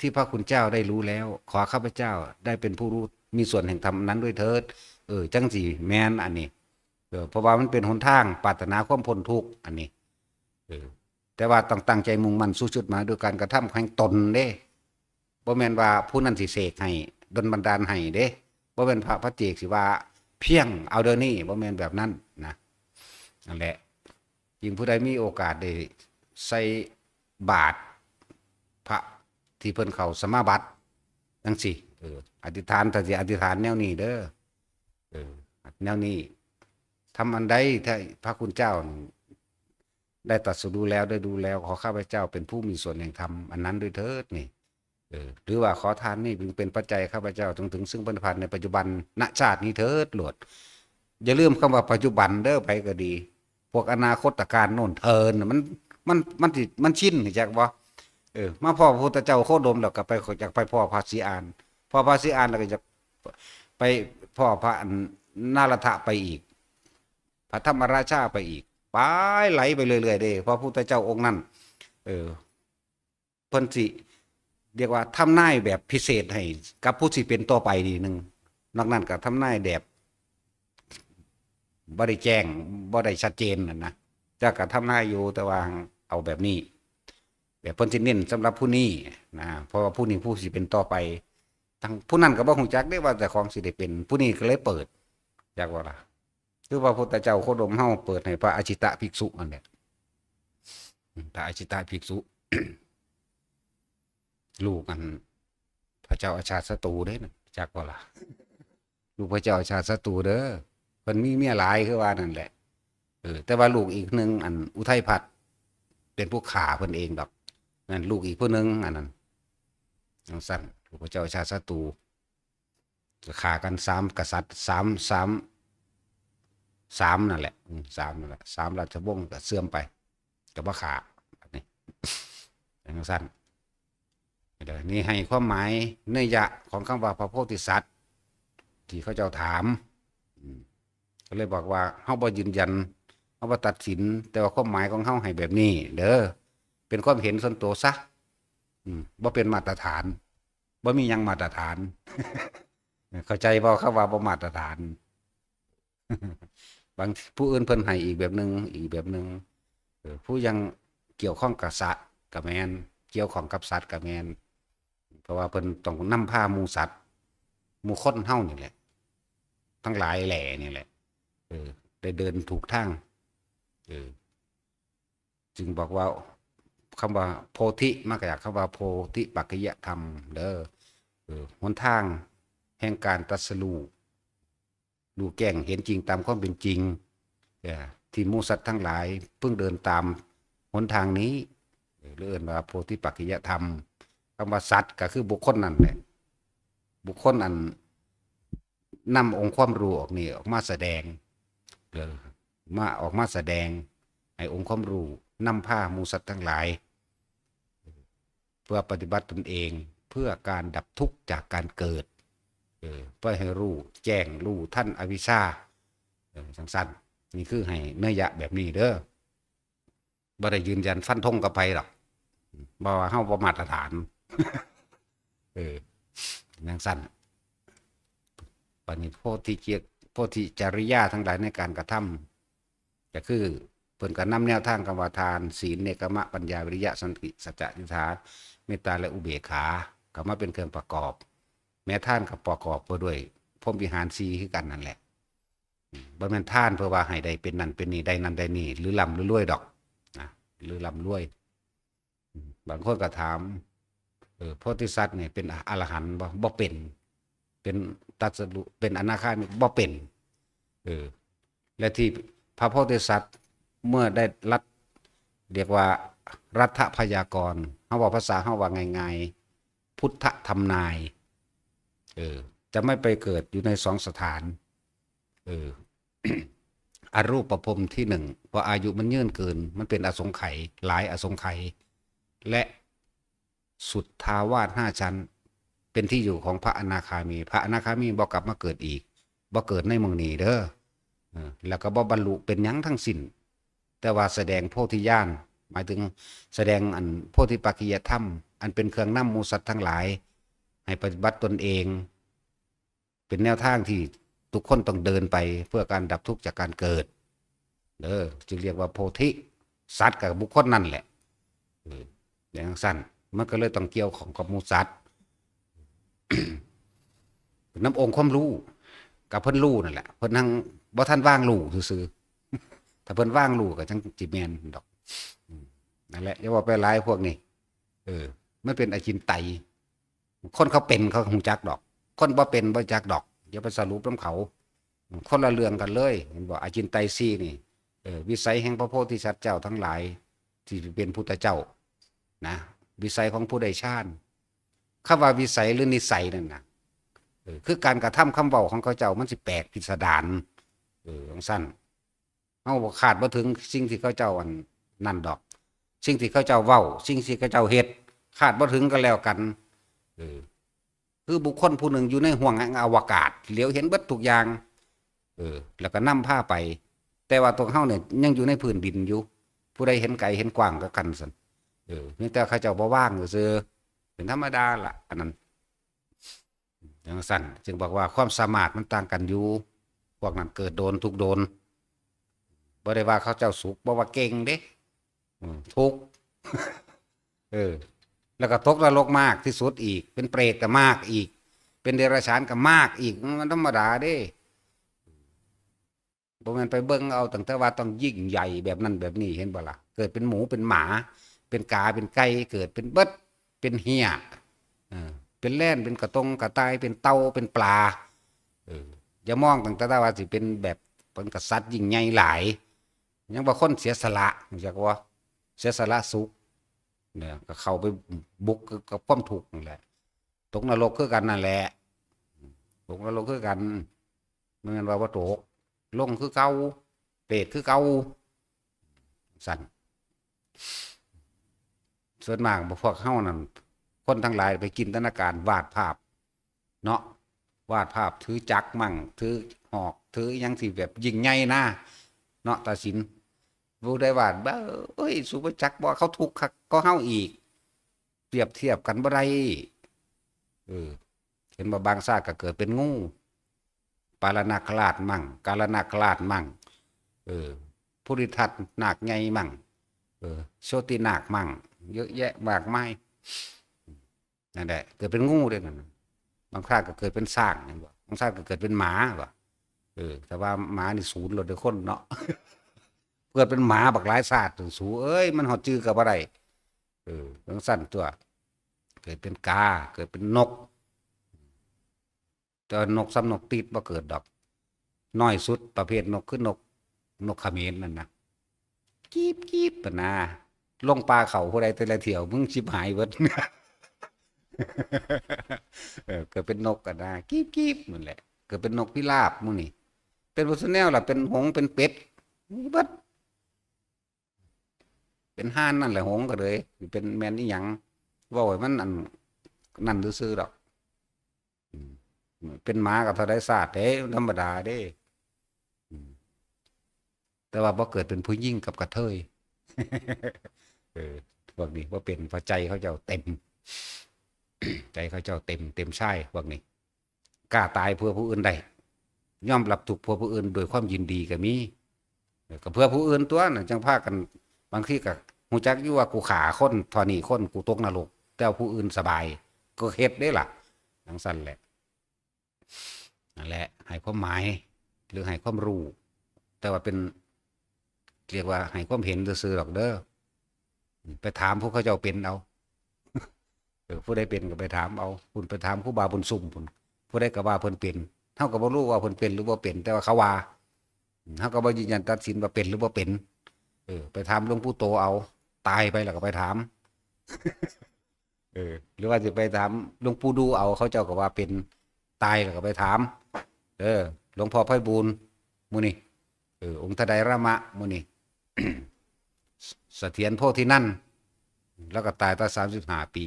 ที่พระคุณเจ้าได้รู้แล้ว ขอข้าพเจ้าได้เป็นผู้รู้ มีส่วนแห่งธรรมนั้นด้วยเถิด เออ จั่งซี้แม่นอันนี้ เออ เพราะว่ามันเป็นหนทางปรารถนาความพ้นทุกข์อันนี้ เออ แต่ว่าต้องตั้งใจมุ่งมั่นสู่จุดหมายโดยการกระทำแห่งตนเด้ บ่แม่นว่าผู้นั้นสิเสกให้ ดลบันดาลให้เด้ บ่แม่นพระปัจเจกสิว่าเพียงเอาเดี๋ยวนี้ บ่แม่นแบบนั้นนะ นั่นแหละ ยิ่งผู้ใดมีโอกาสได้ใส่บาตรพระที่เพิ่นเข้าสมาบัติจั่งซี้ เออ อธิษฐาน ถ้าสิอธิษฐานแนวนี้เด้อ เออ แนวนี้ ธรรมอันใดที่พระคุณเจ้าได้ตรัสรู้แล้ว ได้รู้แล้ว ขอข้าพเจ้าเป็นผู้มีส่วนแห่งธรรมอันนั้นด้วยเถิด นี่ เออ หรือว่าขอทานนี้จงเป็นปัจจัยข้าพเจ้าจงถึงซึ่งพระนิพพานในปัจจุบัน ณ ชาตินี้เถิดโลด อย่าลืมคำว่าปัจจุบันเด้อ ไผก็ดี พวกอนาคตกาลโน่นเทินน่ะ มัน มัน มันสิ มันชิน รู้จักบ่ เออ มาพ้อพระพุทธเจ้าโคดมแล้วก็ไป อยากไปพ้อพระศรีอาน พ้อพระศรีอานแล้วก็อยากไปพ้อพระอันนารถะไปอีก พระธรรมราชาไปอีก ไปไหลไปเรื่อยๆเด้ พระพุทธเจ้าองค์นั้น เออ เพิ่นสิเรียกว่าทำนายแบบพิเศษให้กับผู้สิเป็นต่อไปนี่หนึ่ง นอกนั้นก็ทำนายแบบบ่ได้แจ้ง บ่ได้ชัดเจนนั่นนะ แต่ก็ทำนายอยู่ แต่ว่าเอาแบบนี้ แบบเพิ่นสิเน้นสำหรับผู้นี้นะ เพราะว่าผู้นี้ผู้สิเป็นต่อไป ทั้งผู้นั้นก็บ่ฮู้จักเด้ว่าเจ้าของสิได้เป็น ผู้นี้ก็เลยเปิด จักว่าล่ะ คือพระพุทธเจ้าโคดมเฮาเปิดให้พระอาชิตะภิกษุนั่นแหละ พระอาชิตะภิกษุ ลูกอัน พระเจ้าอาชาติศัตรูเด้นะ จักบ่ล่ะ ลูกพระเจ้าอาชาติศัตรูเด้อ เพิ่นมีเมียหลายคือว่านั่นแหละ เออ แต่ว่าลูกอีกหนึ่งอันอุทัยพัฒน์เป็นผู้ฆ่าเพิ่นเองดอก นั่นลูกอีกผู้หนึ่งอันนั้น จังซั่น ลูกพระเจ้าอาชาติศัตรู ก็ฆ่ากันสามกษัตริย์ สาม สาม สามนั่นแหละ อืม สามนั่นแหละ สามราชวงศ์ก็เสื่อมไป ก็บ่ฆ่า บัดนี้ จังซั่น เดี๋ยวนี้ให้ความหมายนัยยะของคำว่าพระโพธิสัตว์ ที่เขาเจ้าถาม อืม ก็เลยบอกว่าเฮาบ่ยืนยัน เฮาบ่ตัดสิน แต่ว่าความหมายของเฮาให้แบบนี้เด้อ เป็นความเห็นส่วนตัวซะ อืม บ่เป็นมาตรฐาน บ่มีหยังมาตรฐาน เข้าใจบ่ คำว่าบ่มาตรฐาน บางผู้อื่นเพิ่นให้อีกแบบหนึ่ง อีกแบบหนึ่ง เออ ผู้ยังเกี่ยวข้องกับสัตว์ก็แม่น เกี่ยวข้องกับสัตว์ก็แม่น เพราะว่าเพิ่นต้องนำพาหมู่สัตว์ หมู่คนเฮานี่แหละ ทั้งหลายแหล่นี่แหละ เออ ได้เดินถูกทาง เออ จึงบอกว่าคำว่าโพธิมาจากคำว่าโพธิปักขิยธรรมเด้อ เออ หนทางแห่งการตรัสรู้ รู้แจ้งเห็นจริงตามความเป็นจริง เออ ที่หมู่สัตว์ทั้งหลายเพิ่งเดินตามหนทางนี้ เออ หรือเอิ้นว่าโพธิปักขิยธรรม คำว่าสัตว์ก็คือบุคคลนั่นแหละ บุคคลอันนำองค์ความรู้ออกนี่ออกมาแสดง เออ มา ออกมาแสดงให้องค์ความรู้นำพาหมู่สัตว์ทั้งหลาย เพื่อปฏิบัติตนเอง เพื่อการดับทุกข์จากการเกิด เออ เพื่อให้รู้แจ้งรู้ทันอวิชชา เออ จังซั่น นี่คือให้นัยยะแบบนี้เด้อ บ่ได้ยืนยันฟันธงกับไผดอก บ่ว่าเฮาบ่มาตรฐาน เออ จังซั่น บัดนี้โพธิเจ- โพธิจริยาทั้งหลายในการกระทำ ก็คือเพิ่นก็นำแนวทางคำว่าทาน ศีล เนกขมะ ปัญญา วิริยะ สันติ สัจจะ อธิษฐาน เมตตา และอุเบกขา เข้ามาเป็นเครื่องประกอบ แม้ทานก็ประกอบไปด้วยพรหมวิหารสี่คือกันนั่นแหละ อืม บ่แม่นทานเพื่อว่าให้ได้เป็นนั่นเป็นนี่ ได้นั่นได้นี่ หรือร่ำหรือรวยดอก นะ หรือร่ำรวย อืม บางคนก็ถาม เออ โพธิสัตว์นี่เป็นอรหันต์บ่ บ่เป็น เป็นตรัสรู้ เป็นอนาคามิ บ่เป็น เออ และที่พระโพธิสัตว์เมื่อได้รัต- เรียกว่ารัตถพยากรณ์ เฮาเว้าภาษาเฮาว่าง่ายๆ พุทธทำนาย เออ จะไม่ไปเกิดอยู่ในสองสถาน เออ อรูปพรหมที่หนึ่ง เพราะอายุมันยืนเกิน มันเป็นอสงไขย หลายอสงไขย และสุทธาวาสห้าชั้น เป็นที่อยู่ของพระอนาคามี พระอนาคามีบ่กลับมาเกิดอีก บ่เกิดในหม่องนี้เด้อ เออ แล้วก็บ่บรรลุเป็นหยังทั้งสิ้น แต่ว่าแสดงโพธิญาณ หมายถึงแสดงอันโพธิปักขิยธรรม อันเป็นเครื่องนำหมู่สัตว์ทั้งหลาย ให้ปฏิบัติตนเอง เป็นแนวทางที่ทุกคนต้องเดินไปเพื่อการดับทุกข์จากการเกิด เด้อ จึงเรียกว่าโพธิสัตว์กับบุคคลนั่นแหละ เออ อย่างสั้น มันก็เลยต้องเกี่ยวข้องกับหมู่สัตว์ นำองค์ความรู้ กับเพิ่นรู้นั่นแหละ เพิ่นนั่งบ่ทันว่างรู้ซื่อๆ ถ้าเพิ่นว่างรู้ก็จังสิแม่นดอก อืม นั่นแหละ อย่าเว้าไปหลายพวกนี้ เออ มันเป็นอจินไตย คนเขาเป็นเขาฮู้จักดอก คนบ่เป็นบ่จักดอก อย่าไปสรุปนำเขา คนละเรื่องกันเลย เห็นบ่ อจินไตยสี่นี่ เออ วิสัยแห่งพระโพธิสัตว์เจ้าทั้งหลาย ที่เป็นพุทธเจ้า นะ วิสัยของผู้ได้ฌาน คำว่าวิสัยหรือนิสัยนั่นน่ะ เออ คือการกระทำคำเว้าของเขาเจ้ามันสิแปลกพิสดาร เออ จังซั่น เฮาบ่คาดบ่ถึงสิ่งที่เขาเจ้าอันนั่นดอก สิ่งที่เขาเจ้าเว้า สิ่งที่เขาเจ้าเฮ็ด คาดบ่ถึงก็แล้วกัน เออ คือบุคคลผู้หนึ่งอยู่ในห้วงแห่งอวกาศ เหลียวเห็นเบิดทุกอย่าง เออ แล้วก็นำพาไป แต่ว่าตัวเฮาเนี่ยยังอยู่ในพื้นดินอยู่ ผู้ใดเห็นไกลเห็นกว้างก็กันซั่น เออ เพียงแต่เขาเจ้าบ่ว่างซื่อๆ เป็นธรรมดาล่ะ อันนั้น จังซั่น จึงบอกว่าความสามารถมันต่างกันอยู่ พวกนั้นเกิดโดนทุกข์โดน บ่ได้ว่าเขาเจ้าสุข บ่ว่าเก่งเด้ อืม ทุกข์ เออ แล้วก็ตกนรกมากที่สุดอีก เป็นเปรตก็มากอีก เป็นเดรัจฉานก็มากอีก มันธรรมดาเด้ บ่แม่นไปเบิ่งเอาตั้งแต่ว่าต้องยิ่งใหญ่แบบนั้นแบบนี้ เห็นบ่ล่ะ เกิดเป็นหมูเป็นหมา เป็นกาเป็นไก่ เกิดเป็นเบิด เป็นเหี่ย เออ เป็นแล่น เป็นกระตงกระต่าย เป็นเต่า เป็นปลา เออ อย่ามองตั้งแต่ว่าสิเป็นแบบ เป็นกษัตริย์ยิ่งใหญ่หลาย ยังว่าคนเสียสละ รู้จักบ่ เสียสละสุข เนี่ย ก็เข้าไปบุกกับความทุกข์นั่นแหละ ตกนรกคือกันนั่นแหละ ตกนรกคือกัน บ่แม่นว่าบ่ตก ลงคือเก่า เปรตคือเก่า ซั่น ส่วนมากพวกเฮานั่น คนทั้งหลายไปจินตนาการวาดภาพ เนาะ วาดภาพถือจักรมั่ง ถือหอก ถืออิหยังที่แบบยิ่งใหญ่นะ เนาะ ตัดสิน ผู้ใดวาด "เบ้อ เอ้ย สูบ่จักบ่ เขาทุกข์คักกว่าเฮาอีก เปรียบเทียบกันบ่ได้" เออ เห็นบ่ บางชาติก็เกิดเป็นงู ปาลนาคราชมั่ง กาลนาคราชมั่ง เออ ภูริทัตนาคใหญ่มั่ง เออ โชตินาคมั่ง เยอะแยะมากมาย นั่นแหละ เกิดเป็นงูเด้นั่นน่ะ บางชาติก็เกิดเป็นช้าง เห็นบ่ บางชาติก็เกิดเป็นหมาบ่ เออ แต่ว่าหมานี่ศูนย์โลดเด้อคนเนาะ เกิดเป็นหมาบักหลายชาติ สู เอ้ย มันฮอดจื่อก็บ่ได้ เออ จั่งซั่นตั๊ว เกิดเป็นกา เกิดเป็นนก แต่ว่านกซ้ำนกติดบ่เกิดดอก น้อยสุดประเภทนกคือนก นกเขมรนั่นนะ กีบกีบปะนะ ลงป่าเขาผู้ใดแต่ละเที่ยว มึงชิบหายเบิด เออ เกิดเป็นนกกันนะ กีบกีบนั่นแหละ เกิดเป็นนกพิราบหมู่นี่ เป็นบ่ซุแนวล่ะ เป็นหงส์เป็นเป็ด มีเบิด เป็นห่านนั่นแหละ หงส์ก็เลย สิเป็นแม่นอีหยัง เว้าให้มันอันนั่นซื่อๆดอก อืม เป็นหมาก็เท่าใดชาติเด้ ธรรมดาเด้ อืม แต่ว่าบ่เกิดเป็นผู้หญิงกับกระเทย เออ พวกนี้บ่เป็น เพราะใจเขาเจ้าเต็ม ใจเขาเจ้าเต็ม เต็มชาย พวกนี้ กล้าตายเพื่อผู้อื่นได้ ยอมรับทุกข์เพื่อผู้อื่นโดยความยินดีก็มี เออ ก็เพื่อผู้อื่นตั๊วน่ะ จั่งพากัน บางทีก็ฮู้จักอยู่ว่ากูฆ่าคนเท่านี้คน กูตกนรก แต่ว่าผู้อื่นสบาย ก็เฮ็ดเด้ล่ะ จั่งซั่นแหละ นั่นแหละ ให้ความหมาย หรือให้ความรู้ แต่ว่าเป็น เรียกว่าให้ความเห็นซื่อๆดอกเด้อ ไปถามผู้เขาเจ้าเป็นเอา เออ ผู้ใดเป็นก็ไปถามเอา คุณไปถามครูบาบุญซุมพุ้น ผู้ใดก็ว่าเพิ่นเป็น เฮาก็บ่รู้ว่าเพิ่นเป็นหรือบ่เป็น แต่ว่าเขาว่า เฮาก็บ่ยืนยันตัดสินว่าเป็นหรือบ่เป็น เออ ไปถามหลวงปู่โตเอา ตายไปแล้วก็ไปถาม เออ หรือว่าสิไปถามหลวงปู่ดูเอา เขาเจ้าก็ว่าเป็น ตายแล้วก็ไปถาม เออ หลวงพ่อไพบูลย์หมู่นี่ เออ องค์ทไดรามะหมู่นี่ เสถียรโพธินันท์ แล้วก็ตายตั้งสามสิบห้าปี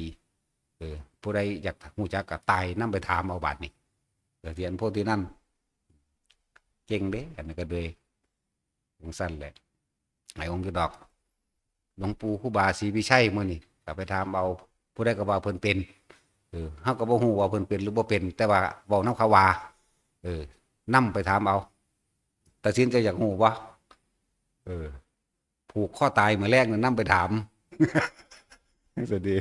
เออ ผู้ใดอยากฮู้จักก็ตายนำไปถามเอาบาดนี้ เสถียรโพธินันท์ เก่งเด้ อันนั้นก็เลย จั่งซั่นแหละ ให้องค์อยู่ดอก หลวงปู่ครูบาศรีวิชัยหมู่นี่ ก็ไปถามเอา ผู้ใดก็ว่าเพิ่นเป็น เออ เฮาก็บ่ฮู้ว่าเพิ่นเป็นหรือบ่เป็น แต่ว่าเว้านำเขาว่า เออ นำไปถามเอา ตัดสินใจอยากฮู้บ่ เออ ผูกคอตายมื้อแลงนั่นนำไปถาม สวัสดี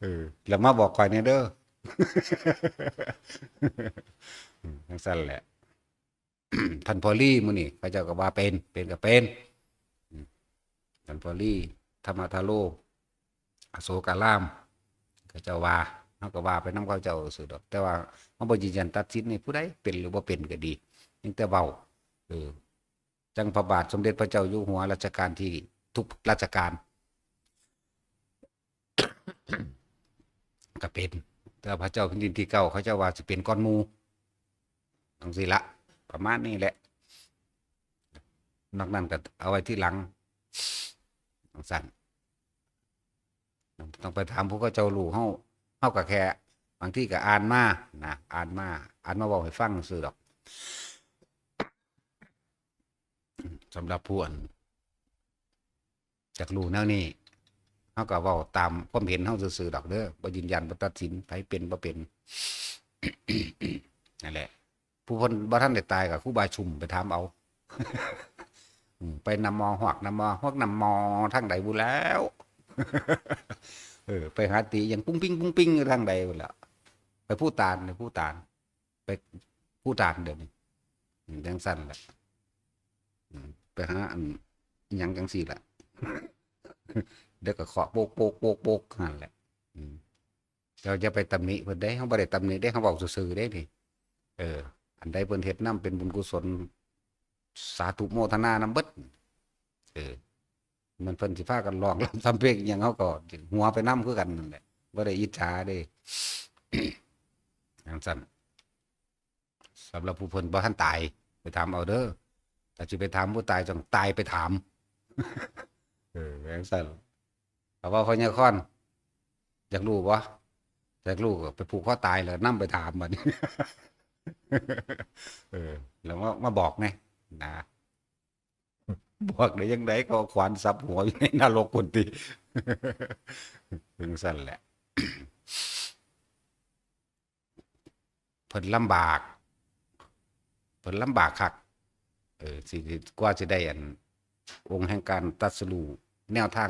เออ แล้วมาบอกข้อยแหน่เด้อ อืม จั่งซั่นแหละ ท่านพ่อลีหมู่นี่ เขาเจ้าก็ว่าเป็น เป็นก็เป็น อืม ท่านพ่อลี ธรรมทาโร อโศการาม เขาเจ้าว่า เฮาก็ว่าไปนำเขาเจ้าซื่อดอก แต่ว่าเฮาบ่ยืนยันตัดสินให้ผู้ใดเป็นหรือบ่เป็นก็ดี เพียงแต่เว้า เออ จั่งพระบาทสมเด็จพระเจ้าอยู่หัวรัชกาลที่ทุกรัชกาล ก็เป็น แต่พระเจ้าแผ่นดินที่เก้า เขาเจ้าว่าสิเป็นก่อนหมู่ จั่งซี้ละ ประมาณนี้แหละ นอกนั้นก็เอาไว้ทีหลัง จั่งซั่น ต้องไปถามผู้เขาเจ้ารู้ เฮา เฮาก็แค่ บางทีก็อ่านมานะ อ่านมา อ่านมาเว้าให้ฟังซื่อดอก สำหรับผู้อัน อยากรู้แนวนี้ เฮาก็เว้าตามความเห็นเฮาซื่อๆดอกเด้อ บ่ยืนยัน บ่ตัดสิน ไผเป็นบ่เป็น นั่นแหละ ผู้เพิ่นบ่ทันได้ตายก็ครูบาชุมไปถามเอา อืม ไปนำมอฮวกนำมอฮวกนำมอทางใดบุแล้ว เออ ไปหาตีหยังปุ้งปิ้งปุ้งปิ้งอยู่ทางใดบุแล้ว ไปภูฏาน ไปภูฏาน ไปภูฏานเดี๋ยวนี้ อืม จั่งซั่นแหละ อืม ไปหาอันอิหยังจั่งซี้แหละ เดี๋ยวก็เคาะโปกโปกโปกโปกนั่นแหละ อืม เจ้าอย่าไปตำหนิเพิ่นเด้ เฮาบ่ได้ตำหนิเด้ เฮาเว้าซื่อๆเด้นี่ เออ อันใดเพิ่นเฮ็ดนำเป็นบุญกุศล สาธุโมทนานำเบิด เออ มันเพิ่นสิพากันร้องรำทำเพลงอิหยัง เฮาก็หัวไปนำคือกันนั่นแหละ บ่ได้อิจฉาเด้ จั่งซั้น สำหรับผู้เพิ่นบ่ทันตาย ไปถามเอาเด้อ ถ้าสิไปถามผู้ตาย ต้องตายไปถาม เออ จั่งซั้น เอาว่าพ่อใหญ่คอน อยากรู้บ่ อยากรู้ก็ไปผูกคอตายแล้วนำไปถามบัดนี้ เออ แล้วมา มาบอกแหน่ นะ บอกได้จั่งใด เขาเอาขวานสับหัวอยู่ในนรกพุ้นติ จั่งซั้นแหละ เพิ่นลำบาก เพิ่นลำบากคัก เออ สิ สิ กว่าสิได้อัน องค์แห่งการตรัสรู้แนวทาง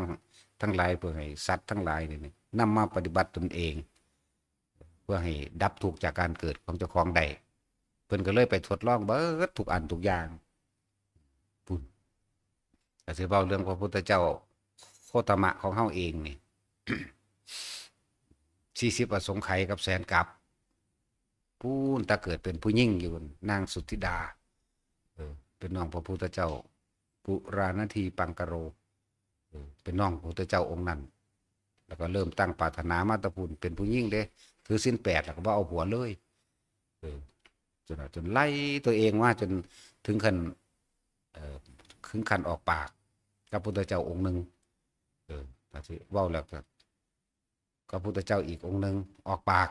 ทั้งหลาย เพื่อให้สัตว์ทั้งหลายนี่ นำมาปฏิบัติตนเอง เพื่อให้ดับทุกข์จากการเกิดของเจ้าของได้ เพิ่นก็เลยไปทดลองเบิดทุกอันทุกอย่าง พุ้น ก็สิเว้าเรื่องพระพุทธเจ้าโคตมะของเฮาเองนี่ สี่สิบอสงไขยกับแสนกัป พุ้น แต่เกิดเป็นผู้หญิงอยู่ นางสุทธิดา เออ เป็นน้องพระพุทธเจ้า ปุราณทีปังกโร เออ เป็นน้องพระพุทธเจ้าองค์นั้น แล้วก็เริ่มตั้งปรารถนามาแต่พุ้น เป็นผู้หญิงเด้ ถือศีลแปด แล้วก็บ่เอาผัวเลย เออ จน จนไล่ตัวเองมาจนถึงขั้น เอ่อ ถึงขั้นออกปากกับพุทธเจ้าองค์หนึ่ง เออ ถ้าสิเว้าแล้วก็ กับพุทธเจ้าอีกองค์หนึ่งออกปาก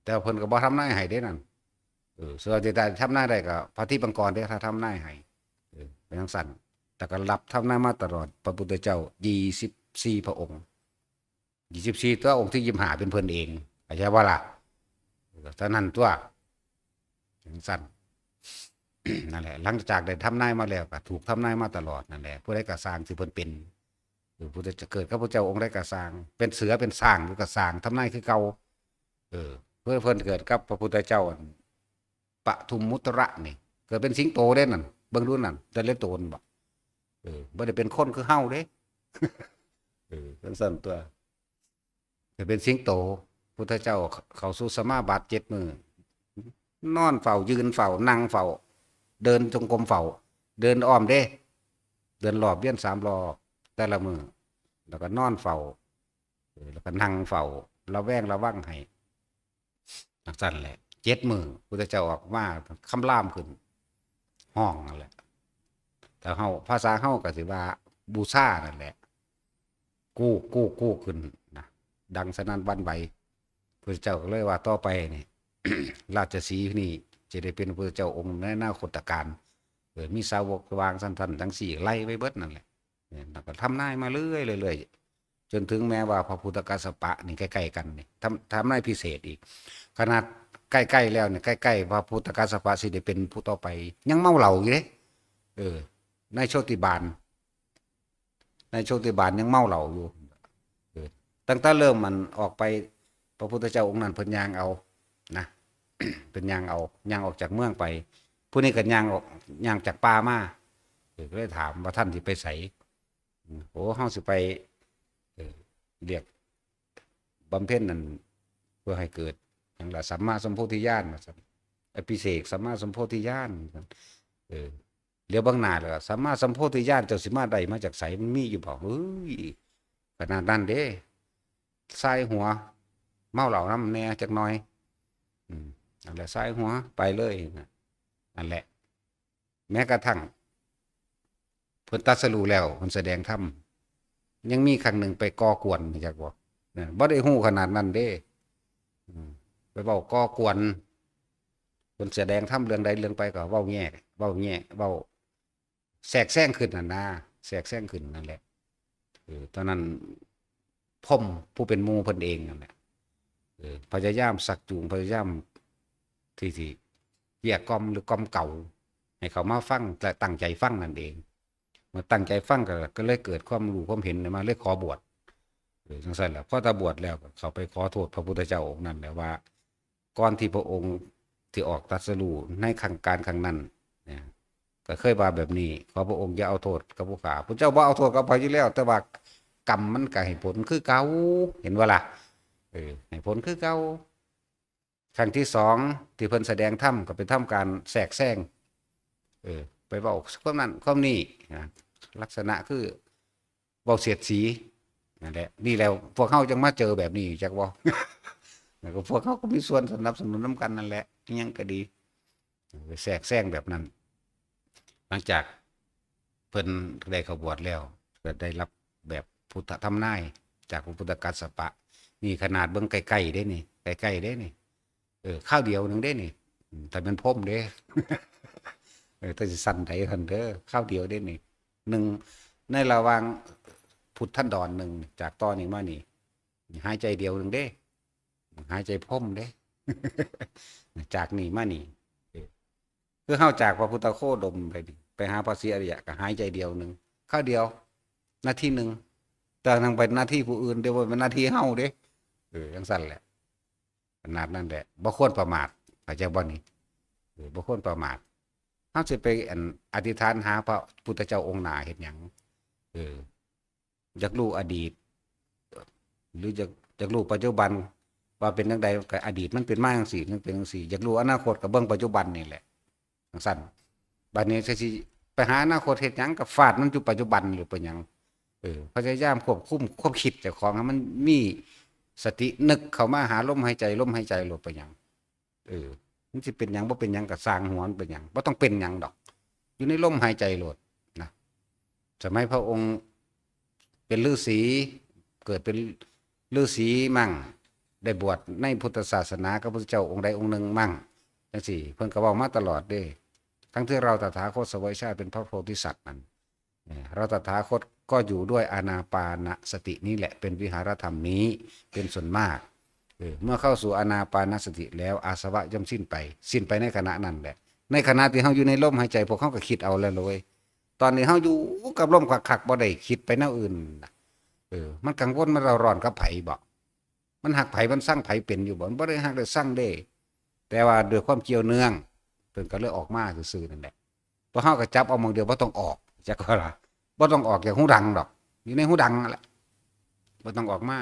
แต่เพิ่นก็บ่ทำนายให้เด้นั่น เออ ส่วนที่ได้ทำนายได้ก็พระทิพย์มังกรเด้ ถ้าทำนายให้ เออ เป็นจั่งซั้น แต่ก็รับทำนายมาตลอด พระพุทธเจ้ายี่สิบสี่พระองค์ ยี่สิบสี่ตัว องค์ที่ยี่สิบห้าเป็นเพิ่นเอง เข้าใจบ่ล่ะ เออ เท่านั้นตัว จั่งซั้น นั่นแหละ หลังจากได้ทำนายมาแล้วก็ถูกทำนายมาตลอดนั่นแหละ ผู้ใดก็ซ่างที่เพิ่นเป็น เออ พุทธเจ้า เกิดกับพระเจ้าองค์ใดก็ซ่าง เป็นเสือเป็นช้างอยู่ก็ซ่าง ทำนายคือเก่า เออ เพื่อเพิ่นเกิดกับพระพุทธเจ้าอันปทุมมุตระนี่ เกิดเป็นสิงโตเด้นั่น เบิ่งดูนั่น แต่ละโตนบ่ เออ บ่ได้เป็นคนคือเฮาเด้ เออ จั่งซั้นตัว เกิดเป็นสิงโต พุทธเจ้าเข้าสู่สมาบัติเจ็ดมื้อ นอนเฝ้า ยืนเฝ้า นั่งเฝ้า เดินจงกรมเฝ้า เดินอ้อมเด้ เดินรอบเวียนสามรอบ แต่ละมื้อ แล้วก็นอนเฝ้า เออ แล้วก็นั่งเฝ้า ระแวงระวังให้ จั่งซั้นแหละ เจ็ดมื้อ พุทธเจ้าออกมา คำรามขึ้น ฮ้องนั่นแหละ แต่เฮา ภาษาเฮาก็สิว่าบูชานั่นแหละ กู้ กู้ กู้ขึ้นนะ ดังสนั่นหวั่นไหว พุทธเจ้าก็เลยว่าต่อไปนี่ ราชสีห์นี่จะได้เป็นพระพุทธเจ้าองค์ในอนาคตกาล เออ มีสาวกวางสันทันทั้งสี่ไล่ไปเบิดนั่นแหละ เนี่ย แล้วก็ทำนายมาเรื่อยๆ เรื่อยๆ จนถึงแม้ว่าพระพุทธกัสสปะนี่ใกล้ๆ กันนี่ ทำ ทำนายพิเศษอีก ขนาดใกล้ๆ แล้วเนี่ย ใกล้ๆ พระพุทธกัสสปะสิได้เป็นผู้ต่อไป ยังเมาเหล้าอยู่เด้ เออ นายโชติบาล นายโชติบาลยังเมาเหล้าอยู่ เออ ตั้งแต่เริ่มมันออกไป พระพุทธเจ้าองค์นั้นเพิ่นย่างเอา นะ เพิ่นย่างเอา ย่างออกจากเมืองไป ผู้นี้ก็ย่างออก ย่างจากป่ามา เออ ก็เลยถามว่า "ท่านสิไปไส?" อืม "โอ้ เฮาสิไป เออ เรียกบำเพ็ญนั่น เพื่อให้เกิดหยังล่ะ สัมมาสัมโพธิญาณ" ว่าซั่น "อภิเษกสัมมาสัมโพธิญาณ" ว่าซั่น เออ เหลียวเบิ่งหน้าแล้วก็ "สัมมาสัมโพธิญาณเจ้าสิมาได้มาจากไส มันมีอยู่บ่ เฮ้ย ขนาดนั้นเด้" สายหัว เมาเหล้านำแหน่จักหน่อย อืม นั่นแหละ สายหัวไปเลยนะ นั่นแหละ แม้กระทั่งเพิ่นตรัสรู้แล้ว เพิ่นแสดงธรรม ยังมีครั้งหนึ่งไปก่อกวน จักบ่ นะ บ่ได้ฮู้ขนาดนั้นเด้ อืม ไปเว้าก่อกวน เพิ่นแสดงธรรมเรื่องใดเรื่องไปก็เว้าแย่ เว้าแย่ เว้าแทรกแซงขึ้นนั่นนะ แทรกแซงขึ้นนั่นแหละ เออ ตอนนั้นพรหมผู้เป็นหมู่เพิ่นเองนั่นแหละ เออ พยายามชักจูง พยายามที่สิเกลี้ยกล่อมหรือกล่อมเกลา ให้เขามาฟังและตั้งใจฟังนั่นเอง เมื่อตั้งใจฟังก็ ก็เลยเกิดความรู้ความเห็นมา เลยขอบวช เออ จั่งซั้นแหละ พอแต่บวชแล้วก็เข้าไปขอโทษพระพุทธเจ้าองค์นั้นแหละว่า ก่อนที่พระองค์ที่ออกตรัสรู้ในครั้ง การครั้งนั้นเนี่ย ก็เคยว่าแบบนี้ ขอพระองค์อย่าเอาโทษกับผู้ข้า พระเจ้าบ่เอาโทษกับไผอยู่แล้ว แต่ว่า กรรมมันก็ให้ผลคือเก่า เห็นบ่ล่ะ เออ ให้ผลคือเก่า ครั้งที่สองที่เพิ่นแสดงธรรมก็เป็นธรรมการแทรกแซง เออ ไปเว้าความนั้นความนี้นะ ลักษณะคือเว้าเสียดสีนั่นแหละ นี่แล้วพวกเฮาจังมาเจอแบบนี้จักบ่ แล้วก็พวกเฮาก็มีส่วนสนับสนุนนำกันนั่นแหละ อิหยังก็ดี ไปแทรกแซงแบบนั้น หลังจากเพิ่นได้เข้าบวชแล้ว ก็ได้รับแบบพุทธทำนายจากพระพุทธกัสสปะ นี่ขนาดเบิ่งใกล้ๆเด้นี่ ใกล้ๆเด้นี่ เออ คราวเดียวหนึ่งเด้นี่ อืม แต่เป็นพรหมเด้ เออ แต่สิสั้นใดท่านเด้อ คราวเดียวเด้นี่ หนึ่ง ในระหว่างพุทธันดรหนึ่ง จากตอนนี้มานี่ หายใจเดียวหนึ่งเด้ หายใจพรหมเด้ จากนี่มานี่ เออ คือเฮาจากพระพุทธโคดมไปนี่ ไปหาพระศรีอริยะก็หายใจเดียวหนึ่ง คราวเดียว นาทีหนึ่ง แต่ทางไปนาทีผู้อื่นเด้ บ่เป็นนาทีเฮาเด้ เออ จังซั่นแหละ ขนาดนั้นแหละ บ่ควรประมาท เข้าใจบ่นี่ เออ บ่ควรประมาท เฮาสิไป อัน อธิษฐานหาพระพุทธเจ้าองค์หน้าเฮ็ดหยัง เออ อยากรู้อดีต หรืออยาก อยากรู้ปัจจุบัน ว่าเป็นจั่งใด ก็อดีตมันเป็นมาจั่งซี้ มันเป็นจั่งซี้ อยากรู้อนาคตก็เบิ่งปัจจุบันนี่แหละ จั่งซั่น บัดนี้ก็สิไปหาอนาคตเฮ็ดหยัง ก็ฟาดมันอยู่ปัจจุบันอยู่เป็นหยัง เออ พยายามควบคุมความคิดเจ้าของให้มันมีสตินึกเข้ามาหาลมหายใจ ลมหายใจโลดเป็นหยัง เออ มันสิเป็นหยังบ่เป็นหยังก็ซ่างหัวมันเป็นหยัง บ่ต้องเป็นหยังดอก อยู่ในลมหายใจโลดนะ สมัยพระองค์เป็นฤาษี เกิดเป็นฤาษีมั่ง ได้บวชในพุทธศาสนากับพระพุทธเจ้าองค์ใดองค์หนึ่งมั่ง จั่งซี้ เพิ่นก็เว้ามาตลอดเด้ ทั้งที่เราตถาคตเสวยชาติเป็นพระโพธิสัตว์นั้น เอ่อ เราตถาคตก็อยู่ด้วยอานาปานสตินี้แหละ เป็นวิหารธรรมนี้เป็นส่วนมาก เออ เมื่อเข้าสู่อานาปานสติแล้วอาสวะย่อมสิ้นไป สิ้นไปในขณะนั้นแหละ ในขณะที่เฮาอยู่ในลมหายใจ พวกเฮาก็คิดเอาแล้วเว้ย ตอนนี้เฮาอยู่กับลมคักๆ บ่ได้คิดไปแนวอื่นน่ะ เออ มันกังวล มันเร่าร้อนกับไผบ่ มันฮักไผ มันซังไผเป็นอยู่บ่ มันบ่ได้ฮักได้ซังเด้ แต่ว่าด้วยความเกี่ยวเนื่อง เพิ่นก็เลยออกมาซื่อๆ นั่นแหละ พวกเฮาก็จับเอาหม่องเดียว บ่ต้องออก จักว่าล่ะ บ่ต้องออกจากหูดังดอก อยู่ในหูดังนั่นแหละ บ่ต้องออกมา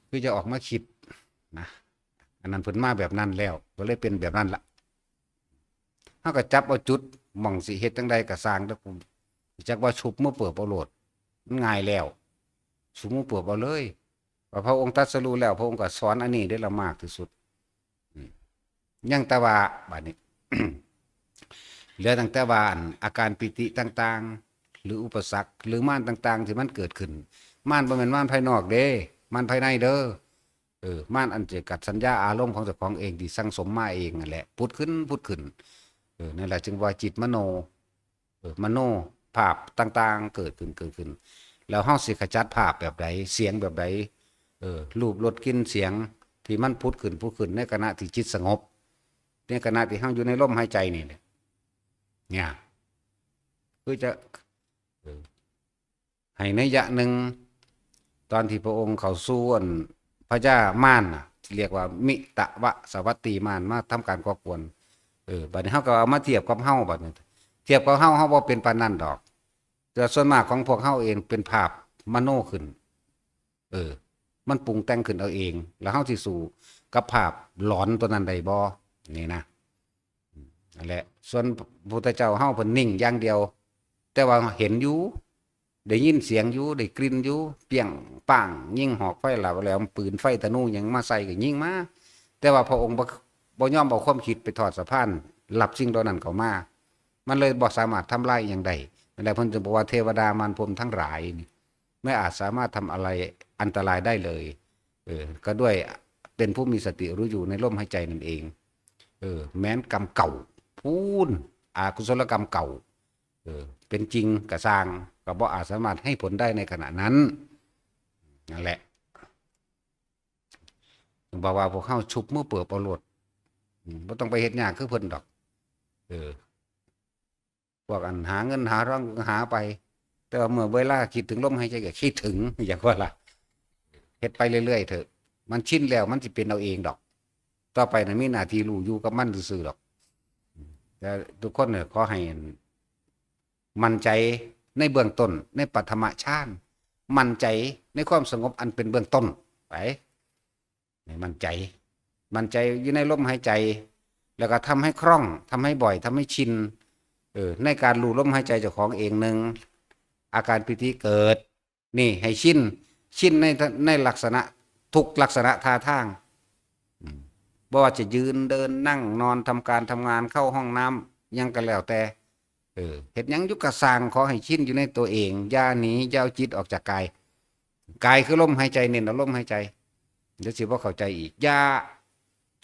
คือจะออกมาคิดนะ อันนั้นเพิ่นมาแบบนั้นแล้ว ก็เลยเป็นแบบนั้นล่ะ เฮาก็จับเอาจุดหม่องสิเฮ็ดจั่งใดก็ซ่าง แต่กูจักว่าชุบมือเปิบเอาโลด มันง่ายแล้ว ชุบมือเปิบเอาเลย ว่าพระองค์ตรัสรู้แล้ว พระองค์ก็สอนอันนี้ได้ละมากที่สุด อืม ยังแต่ว่าบัดนี้ เหลือตั้งแต่ว่าอันอาการปีติต่างๆ หรืออุปสรรค หรือมารต่างๆ ที่มันเกิดขึ้น มารบ่แม่นมารภายนอกเด้ มารภายในเด้อ เออ มารอันเกิดกับสัญญาอารมณ์ของเจ้าของเองที่สั่งสมมาเองนั่นแหละ ผุดขึ้น ผุดขึ้น เออ นั่นแหละจึงว่าจิตมโน เออ มโนภาพต่างๆ เกิดขึ้น เกิดขึ้น แล้วเฮาสิขจัดภาพแบบใด เสียงแบบใด เออ รูป รส กลิ่น เสียง ที่มันผุดขึ้น ผุดขึ้น ในขณะที่จิตสงบ ในขณะที่เฮาอยู่ในลมหายใจนี่แหละ เนี่ย คือจะ เออ ให้นัยยะหนึ่ง ตอนที่พระองค์เข้าสู่อันพญามารน่ะ ที่เรียกว่ามิตวสวัตตีมารมาทำการก่อกวน เออ บัดนี้เฮาก็เอามาเทียบกับเฮาบัดนี้ เทียบกับเฮา เฮาบ่เป็นปานนั้นดอก แต่ส่วนมากของพวกเฮาเองเป็นภาพมโนขึ้น เออ มันปรุงแต่งขึ้นเอาเอง แล้วเฮาสิสู้กับภาพหลอนตัวนั้นได้บ่ นี่นะ นั่นแหละ ส่วนพระพุทธเจ้าเฮาเพิ่นนิ่งอย่างเดียว แต่ว่าเห็นอยู่ ได้ยินเสียงอยู่ ได้กลิ่นอยู่ เปี้ยงป้าง ยิงหอกไฟเหล่าแหลม ปืนไฟธนูหยังมาใส่ก็ยิงมา แต่ว่าพระองค์บ่ บ่ยอมเอาความคิดไปทอดสะพาน รับสิ่งเหล่านั้นเข้ามา มันเลยบ่สามารถทำลายอิหยังได้ นั่นแหละเพิ่นจึงบอกว่าเทวดามารพรหมทั้งหลายนี่ ไม่อาจสามารถทำอะไรอันตรายได้เลย เออ ก็ด้วยเป็นผู้มีสติรู้อยู่ในลมหายใจนั่นเอง เออ แม้นกรรมเก่า พู้น อกุศลกรรมเก่า เออ เป็นจริงก็ซ่าง ก็บ่อาจสามารถให้ผลได้ในขณะนั้น นั่นแหละ ถึงบอกว่าพวกเฮาชุบมือเปิบเอาโลด อืม บ่ต้องไปเฮ็ดยากคือเพิ่นดอก เออ พวกอันหาเงินหาทองก็หาไป แต่ว่าเมื่อเวลาคิดถึงลมหายใจก็คิดถึง อยากว่าล่ะ เฮ็ดไปเรื่อยๆเถอะ มันชินแล้วมันสิเป็นเอาเองดอก ต่อไปน่ะมีหน้าที่รู้อยู่กับมันซื่อๆดอก แต่ทุกคนเนี่ยขอให้มั่นใจ ในเบื้องต้น ในปฐมฌาน มั่นใจในความสงบอันเป็นเบื้องต้น ไป ให้มั่นใจ มั่นใจอยู่ในลมหายใจ แล้วก็ทำให้คล่อง ทำให้บ่อย ทำให้ชิน เออ ในการรู้ลมหายใจเจ้าของเองหนึ่ง อาการปีติเกิด นี่ให้ชิน ชินใน ในลักษณะ ทุกลักษณะท่าทาง อืม บ่ว่าจะยืน เดิน นั่ง นอน ทำการ ทำงาน เข้าห้องน้ำ หยังก็แล้วแต่ เออ เฮ็ดหยังอยู่กะซ่าง ขอให้ชินอยู่ในตัวเอง อย่าหนี อย่าเอาจิตออกจากกาย กายคือลมหายใจ เน้นเอาลมหายใจ เดี๋ยวสิบ่เข้าใจอีก อย่า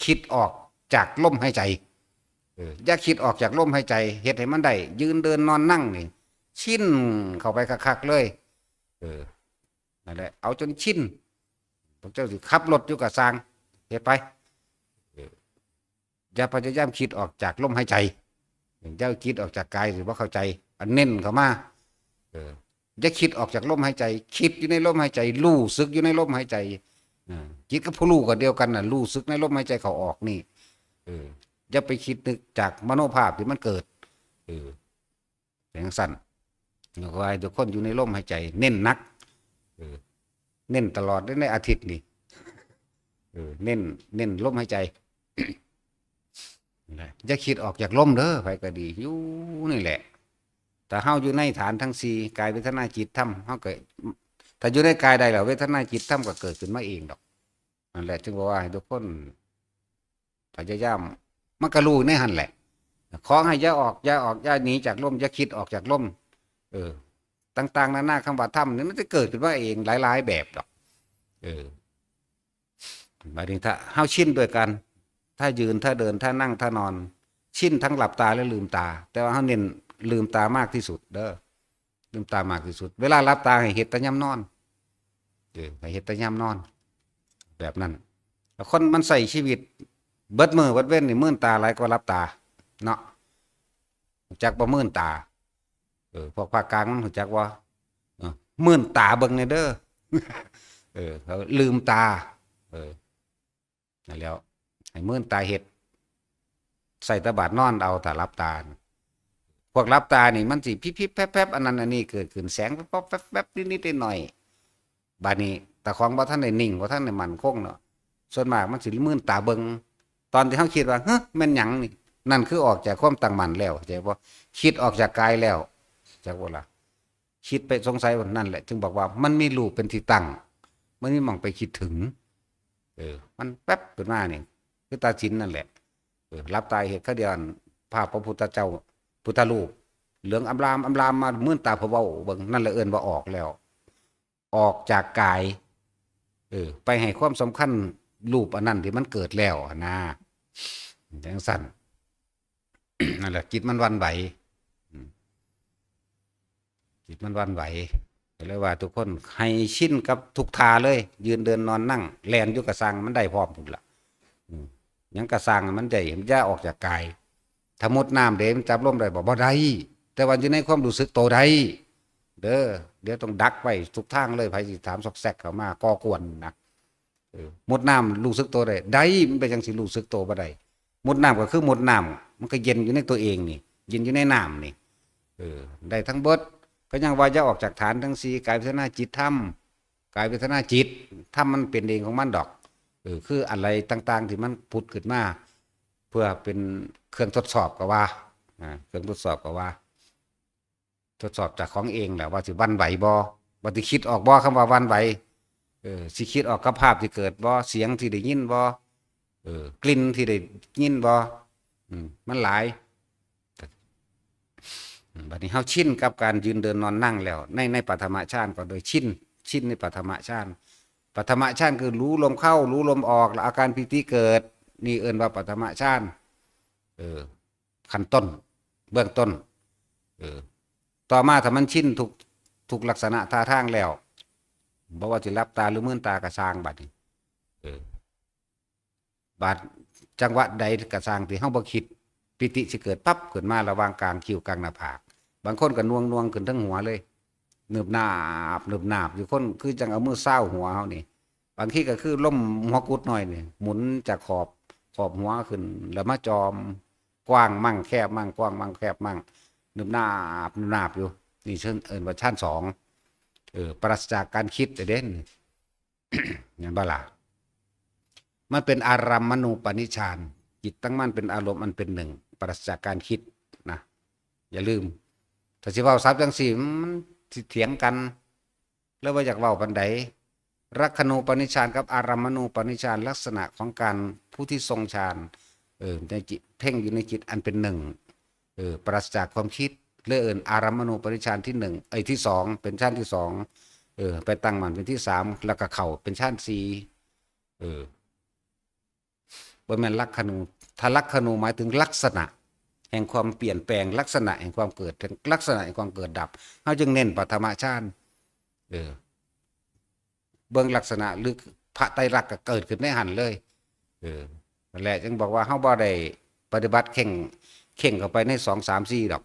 คิดออกจากลมหายใจ เออ อย่าคิดออกจากลมหายใจ เฮ็ดให้มันได้ ยืน เดิน นอน นั่ง นี่ ชินเข้าไปคักๆเลย เออ นั่นแหละ เอาจนชิน พวกเจ้าสิขับรถอยู่กะซ่าง เฮ็ดไป เออ อย่าพยายามคิดออกจากลมหายใจ อย่าคิดออกจากกาย สิบ่เข้าใจ อันเน้นเข้ามา เออ อย่าคิดออกจากลมหายใจ คิดอยู่ในลมหายใจ รู้สึกอยู่ในลมหายใจ เออ จิตกับผู้รู้ก็เดียวกันน่ะ รู้สึกในลมหายใจเข้าออกนี่ เออ อย่าไปคิดนึกจากมโนภาพที่มันเกิด เออ เป็นจั่งซั้น ขอให้ทุกคนอยู่ในลมหายใจ เน้นหนัก เออ เน้นตลอดในอาทิตย์นี่ เออ เน้น เน้นลมหายใจ นะ อย่าคิดออกจากลมเด้อ ไผก็ดี อยู่นี่แหละ ถ้าเฮาอยู่ในฐานทั้งสี่ กาย เวทนา จิต ธรรม เฮาก็ ถ้าอยู่ในกายได้แล้ว เวทนา จิต ธรรมก็เกิดขึ้นมาเองดอก นั่นแหละ จึงบอกว่าให้ทุกคนพยายาม มันก็รู้ในหั่นแหละ ขอให้อย่าออก อย่าออก อย่าหนีจากลม อย่าคิดออกจากลม เออ ต่างๆ นานา คำว่าธรรมนี่มันจะเกิดขึ้นมาเองหลายๆ แบบดอก เออ หมายถึงถ้าเฮาชินด้วยกัน ถ้ายืน ถ้าเดิน ถ้านั่ง ถ้านอน ชินทั้งหลับตาและลืมตา แต่ว่าเฮาเน้นลืมตามากที่สุดเด้อ ลืมตามากที่สุด เวลาหลับตาให้เฮ็ดแต่ยามนอน เออ ให้เฮ็ดแต่ยามนอน แบบนั้น แล้วคนมันใช้ชีวิตเบิดมื้อเบิดเว็นนี่ มื่นตาหลายกว่าหลับตา เนาะ รู้จักบ่ มื่นตา เออ พวกภาคกลางมันรู้จักบ่ เออ มื่นตาเบิ่งแหน่เด้อ เออ เขาลืมตา เออ นั่นแหล้ว ให้มื่นตาเฮ็ด ใส่ตาบาดนอนเอา ถ้าหลับตา พวกหลับตานี่มันสิพิบๆ แป๊บๆ อันนั้นอันนี้เกิดขึ้น แสงป๊บๆ แป๊บๆ นิดๆ หน่อยๆ บาดนี้ตาของบ่ทันได้นิ่ง บ่ทันได้มั่นคงเนาะ ส่วนมากมันสิมื่นตาเบิ่ง ตอนที่เฮาคิดว่า "เฮ้อ แม่นหยังนี่" นั่นคือออกจากความตั้งมั่นแล้ว เข้าใจบ่ คิดออกจากกายแล้ว จักบ่ล่ะ คิดไปสงสัยว่านั่นแหละ จึงบอกว่ามันมีรูปเป็นที่ตั้ง มันมีหม่องไปคิดถึง เออ มันแป๊บขึ้นมานี่ คือตาสินนั่นแหละ เออ หลับตาเฮ็ด เขาเดียวอัน ภาพพระพุทธเจ้า พุทธรูป เหลืองอำลามอำลามมา มื่นตาพะเว้าเบิ่ง นั่นแหละเอิ้นว่าออกแล้ว ออกจากกาย เออ ไปให้ความสำคัญรูปอันนั้นที่มันเกิดแล้วหั้นนะ จั่งซั้น นั่นแหละ จิตมันหวั่นไหว อืม จิตมันหวั่นไหว ก็เลยว่าทุกคนให้ชินกับทุกท่าเลย ยืน เดิน นอน นั่ง แล่นอยู่กะซ่าง มันได้พร้อมพุ้นล่ะ อืม หยังกะซ่างมันได้ มันอย่าออกจากกาย ถ้ามุดน้ำเด้ มันจับลมได้บ่ บ่ได้ แต่ว่าอยู่ในความรู้สึกโตได้ เด้อ เดี๋ยวต้องดักไว้ทุกทางเลย ไผสิถามซอกแซกเข้ามา ก่อกวนนะ เออ มุดน้ำรู้สึกโตได้ ได้ มันเป็นจั่งสิรู้สึกโตบ่ได้ มุดน้ำก็คือมุดน้ำ มันก็เย็นอยู่ในตัวเองนี่ เย็นอยู่ในน้ำนี่ เออ ได้ทั้งเบิด ก็ยังว่าอย่าออกจากฐานทั้งสี่ กาย เวทนา จิต ธรรม กาย เวทนา จิต ธรรมมันเป็นเองของมันดอก เออ คืออะไรต่างๆ ที่มันผุดขึ้นมา เพื่อเป็นเครื่องทดสอบก็ว่า อ่า เครื่องทดสอบก็ว่า ทดสอบจากของเองแหละ ว่าสิหวั่นไหวบ่ ว่าสิคิดออกบ่ คำว่าหวั่นไหว เออ สิคิดออกกับภาพที่เกิดบ่ เสียงที่ได้ยินบ่ เออ กลิ่นที่ได้ยินบ่ อืม มันหลาย อืม บัดนี้เฮาชินกับการยืน เดิน นอน นั่งแล้ว ใน ในปฐมฌานก็โดยชิน ชินในปฐมฌาน ปฐมฌานคือรู้ลมเข้า รู้ลมออก แล้วอาการปีติเกิด นี่เอิ้นว่าปฐมฌาน เออ ขั้นต้น เบื้องต้น เออ ต่อมาถ้ามันชินทุก ทุกลักษณะท่าทางแล้ว บ่ว่าสิหลับตาหรือมืนตาก็ซ่างบัดนี้ เออ บาดจังหวะใดก็ซ่างที่เฮาบ่คิด ปีติสิเกิดปั๊บขึ้นมาระหว่างกลางคิ้วกลางหน้าผาก บางคนก็หน่วงๆ ขึ้นทั้งหัวเลย นึบหนาบ นึบหนาบอยู่ คนคือจั่งเอามือซาวหัวเฮานี่ บางทีก็คือลมหัวกุดหน่อยนี่ หมุนจากขอบ ขอบหัวขึ้น แล้วมาจอม กว้างมั่งแคบมั่ง กว้างมั่งแคบมั่ง นึบหนาบ นึบหนาบอยู่ นี่เชิญเอิ้นว่าฌานสอง เออ ปราศจากการคิดเด่น เห็นบ่ล่ะ มันเป็นอารัมมณูปนิชฌาน จิตตั้งมั่นเป็นอารมณ์อันเป็นหนึ่ง ปราศจากการคิดนะ อย่าลืม ถ้าสิเว้าศัพท์จังซี่ มันสิเถียงกัน แล้วว่าอยากเว้าปานใด ลักขณูปนิชฌานกับอารัมมณูปนิชฌาน ลักษณะของการผู้ที่ทรงฌาน เออ ในจิต เพ่งอยู่ในจิตอันเป็นหนึ่ง เออ ปราศจากความคิด เลยเอิ้นอารัมมณูปนิชฌานที่หนึ่ง ไอ้ที่สอง เป็นฌานที่สอง เออ ไปตั้งมั่นเป็นที่สาม แล้วก็เข้าเป็นฌานสี่ เออ บ่แม่นลักขณู ถ้าลักขณูหมายถึงลักษณะแห่งความเปลี่ยนแปลง ลักษณะแห่งความเกิด ลักษณะแห่งความเกิดดับ เฮาจึงเน้นปฐมฌาน เออ เบิ่งลักษณะ หรือพระไตรลักษณ์ก็เกิดขึ้นในหั่นเลย เออ นั่นแหละจึงบอกว่าเฮาบ่ได้ปฏิบัติเข่ง เข่งเข้าไปในสอง สาม สี่ดอก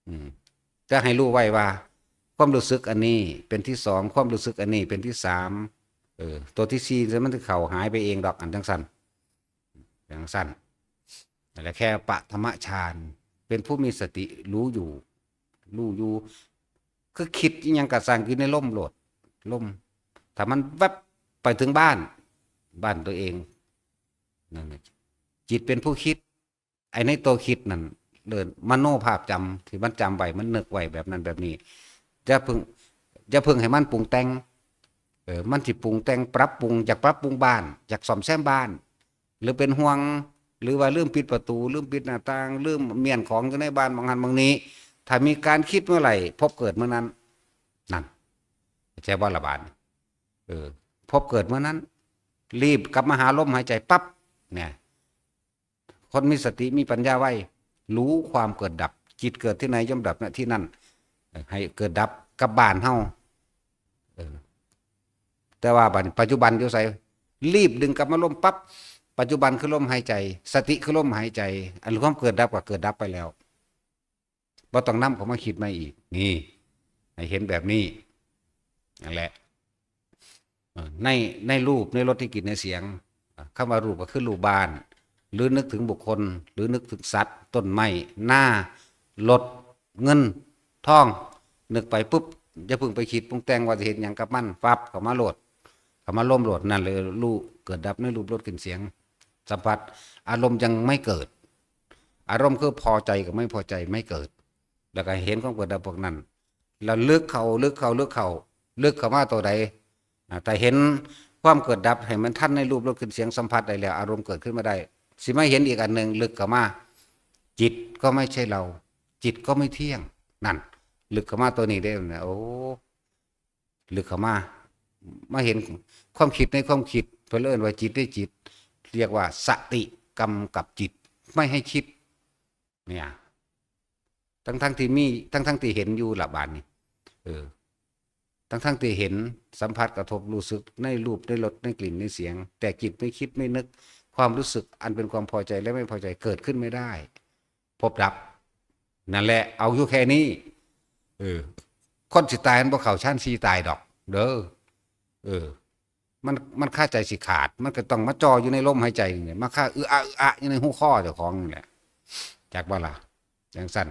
อืม แต่ให้รู้ไว้ว่า ความรู้สึกอันนี้เป็นที่สอง ความรู้สึกอันนี้เป็นที่สาม เออ ตัวที่สี่มันสิเข้าหายไปเองดอก อันจังซั่น จังซั่น นั่นแหละ แค่ปฐมฌาน เป็นผู้มีสติรู้อยู่ รู้อยู่ คือคิดอิหยังก็ซ่างอยู่ในลมโลด ลม ถ้ามันแวบไปถึงบ้าน บ้านตัวเอง นั่นน่ะ จิตเป็นผู้คิด ไอ้ในตัวคิดนั่น เอิ้นมโนภาพจำ ที่มันจำไว้ มันนึกไว้แบบนั้นแบบนี้ อย่าเพิ่ง อย่าเพิ่งให้มันปรุงแต่ง เออ มันสิปรุงแต่ง ปรับปรุง อยากปรับปรุงบ้าน อยากซ่อมแซมบ้าน หรือเป็นห่วง หรือว่าลืมปิดประตู ลืมปิดหน้าต่าง ลืมเมี้ยนของอยู่ในบ้าน บางหั้นบางนี้ ถ้ามีการคิดเมื่อไหร่ ภพเกิดเมื่อนั้น นั่น เข้าใจบ่ล่ะบาดนี้ เออ ภพเกิดเมื่อนั้น รีบกลับมาหาลมหายใจปั๊บ เนี่ย คนมีสติมีปัญญาไว รู้ความเกิดดับ จิตเกิดที่ไหนย่อมดับณที่นั่น ให้เกิดดับกับบ้านเฮา เออ แต่ว่าบัดนี้ปัจจุบันอยู่ไส รีบดึงกลับมาลมปั๊บ ปัจจุบันคือลมหายใจ สติคือลมหายใจ อันความเกิดดับก็เกิดดับไปแล้ว บ่ต้องนำเข้ามาคิดใหม่อีก นี่ ให้เห็นแบบนี้ นั่นแหละ เอ่อ ใน ในรูป ในรส ในกลิ่น ในเสียง อ่ะ คำว่ารูปก็คือรูปบ้าน หรือนึกถึงบุคคล หรือนึกถึงสัตว์ ต้นไม้ นา รถ เงิน ทอง นึกไปปุ๊บ อย่าเพิ่งไปคิดปรุงแต่งว่าจะเฮ็ดหยังกับมัน ปั๊บ เข้ามาโลด เข้ามาลมโลด นั่นเลยรู้เกิดดับในรูป รส กลิ่น เสียง สัมผัส อารมณ์ยังไม่เกิด อารมณ์คือพอใจกับไม่พอใจไม่เกิด แล้วก็เห็นความเกิดดับพวกนั้น แล้วลึกเข้า ลึกเข้า ลึกเข้า ลึกเข้ามาตัวใด อ่า แต่เห็นความเกิดดับให้มันทันในรูป รส กลิ่น เสียง สัมผัสได้แล้ว อารมณ์เกิดขึ้นมาได้ สิมาเห็นอีกอันหนึ่ง ลึกเข้ามา จิตก็ไม่ใช่เรา จิตก็ไม่เที่ยง นั่น ลึกเข้ามาตัวนี้ได้นะ โอ้ ลึกเข้ามา มาเห็นความคิดในความคิด เพิ่นเอิ้นว่าจิตในจิต เรียกว่าสติกำกับจิต ไม่ให้คิด เนี่ย ทั้งๆที่มี ทั้งๆที่เห็นอยู่ละบาดนี้ เออ ทั้งๆที่เห็น สัมผัส กระทบ รู้สึกในรูป ในรส ในกลิ่น ในเสียง แต่จิตไม่คิดไม่นึก ความรู้สึกอันเป็นความพอใจและไม่พอใจเกิดขึ้นไม่ได้ ภพดับ นั่นแหละ เอาอยู่แค่นี้ เออ คนสิตายมันบ่เข้าฌานสี่ตายดอก เด้อ เออ มัน มันคาใจสิขาด มันก็ต้องมาจ่ออยู่ในลมหายใจนี่แหละ มาคาอึอะอึอะอยู่ในหูคอเจ้าของนี่แหละ จักบ่ล่ะ จังซั่น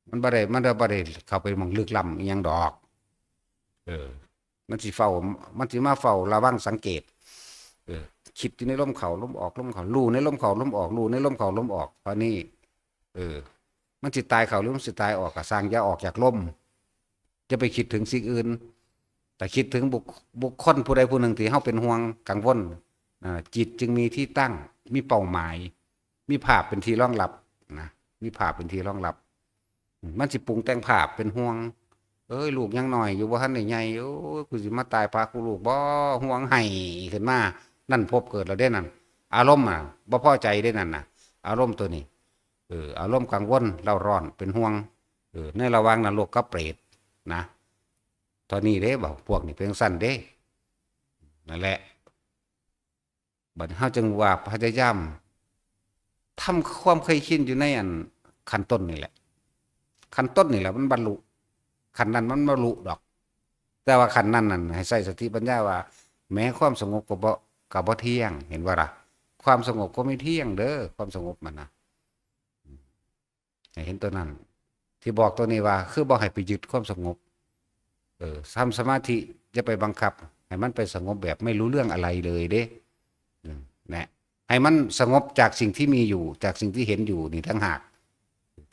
มันบ่ได้ มันบ่ได้เข้าไปหม่องลึกล้ำอิหยังดอก เออ มันสิเฝ้า มันสิมาเฝ้าระวังสังเกต เออ คิดอยู่ในลมเข้าลมออก ลมเข้า รู้ในลมเข้าลมออก รู้ในลมเข้าลมออก เท่านี้ เออ มันสิตายเข้าหรือมันสิตายออกก็ซ่าง อย่าออกจากลม อย่าไปคิดถึงสิ่งอื่น แต่คิดถึงบุค บุคคลผู้ใดผู้หนึ่งที่เฮาเป็นห่วงกังวล อ่า จิตจึงมีที่ตั้ง มีเป้าหมาย มีภาพเป็นที่รองรับนะ มีภาพเป็นที่รองรับ อืม มันสิปรุงแต่งภาพเป็นห่วง เอ้ย ลูกยังน้อยอยู่ บ่ทันได้ใหญ่ โอ้ย กูสิมาตายปะกูลูกบ่ ห่วงไห้ขึ้นมา นั่นภพเกิดแล้วเด้นั่น อารมณ์อ่ะ บ่พอใจเด้นั่นน่ะ อารมณ์ตัวนี้ เออ อารมณ์กังวล เร่าร้อน เป็นห่วง เออ ในระหว่างนรกกับเปรตนะ เท่านี้เด้ บอก พวกนี้เป็นจั่งซั้นเด้ นั่นแหละ บัดเฮาจึงว่าพยายามทำความเคยชินอยู่ในอันขั้นต้นนี่แหละ ขั้นต้นนี่แหละมันบรรลุ ขั้นนั้นมันบรรลุดอก แต่ว่าขั้นนั้นนั่นให้ใช้สติปัญญาว่า แม้ความสงบก็บ่ ก็บ่เที่ยง เห็นบ่ล่ะ ความสงบก็ไม่เที่ยงเด้อ ความสงบมันนะ ให้เห็นตัวนั้น ที่บอกตัวนี้ว่า คือบ่ให้ไปยึดความสงบ เออ ทำสมาธิ อย่าไปบังคับ ให้มันไปสงบแบบไม่รู้เรื่องอะไรเลยเด้ อืม นะ ให้มันสงบจากสิ่งที่มีอยู่ จากสิ่งที่เห็นอยู่นี่ต่างหาก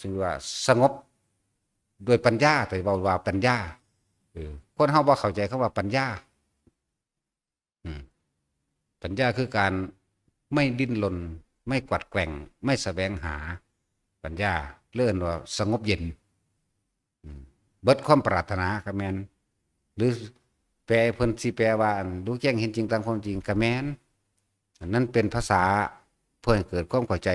ซึ่งว่าสงบโดยปัญญา แต่เว้าว่าปัญญา เออ คนเฮาบ่เข้าใจคำว่าปัญญา อืม ปัญญาคือการไม่ดิ้นรน ไม่กวัดแกว่ง ไม่แสวงหา ปัญญา เรียกว่าสงบเย็น อืม เบิดความปรารถนาก็แม่น หรือแปลเพิ่นสิแปลว่า อัน รู้แจ้งเห็นจริงตามความจริงก็แม่น อันนั้นเป็นภาษาเพื่อให้เกิดความเข้าใจ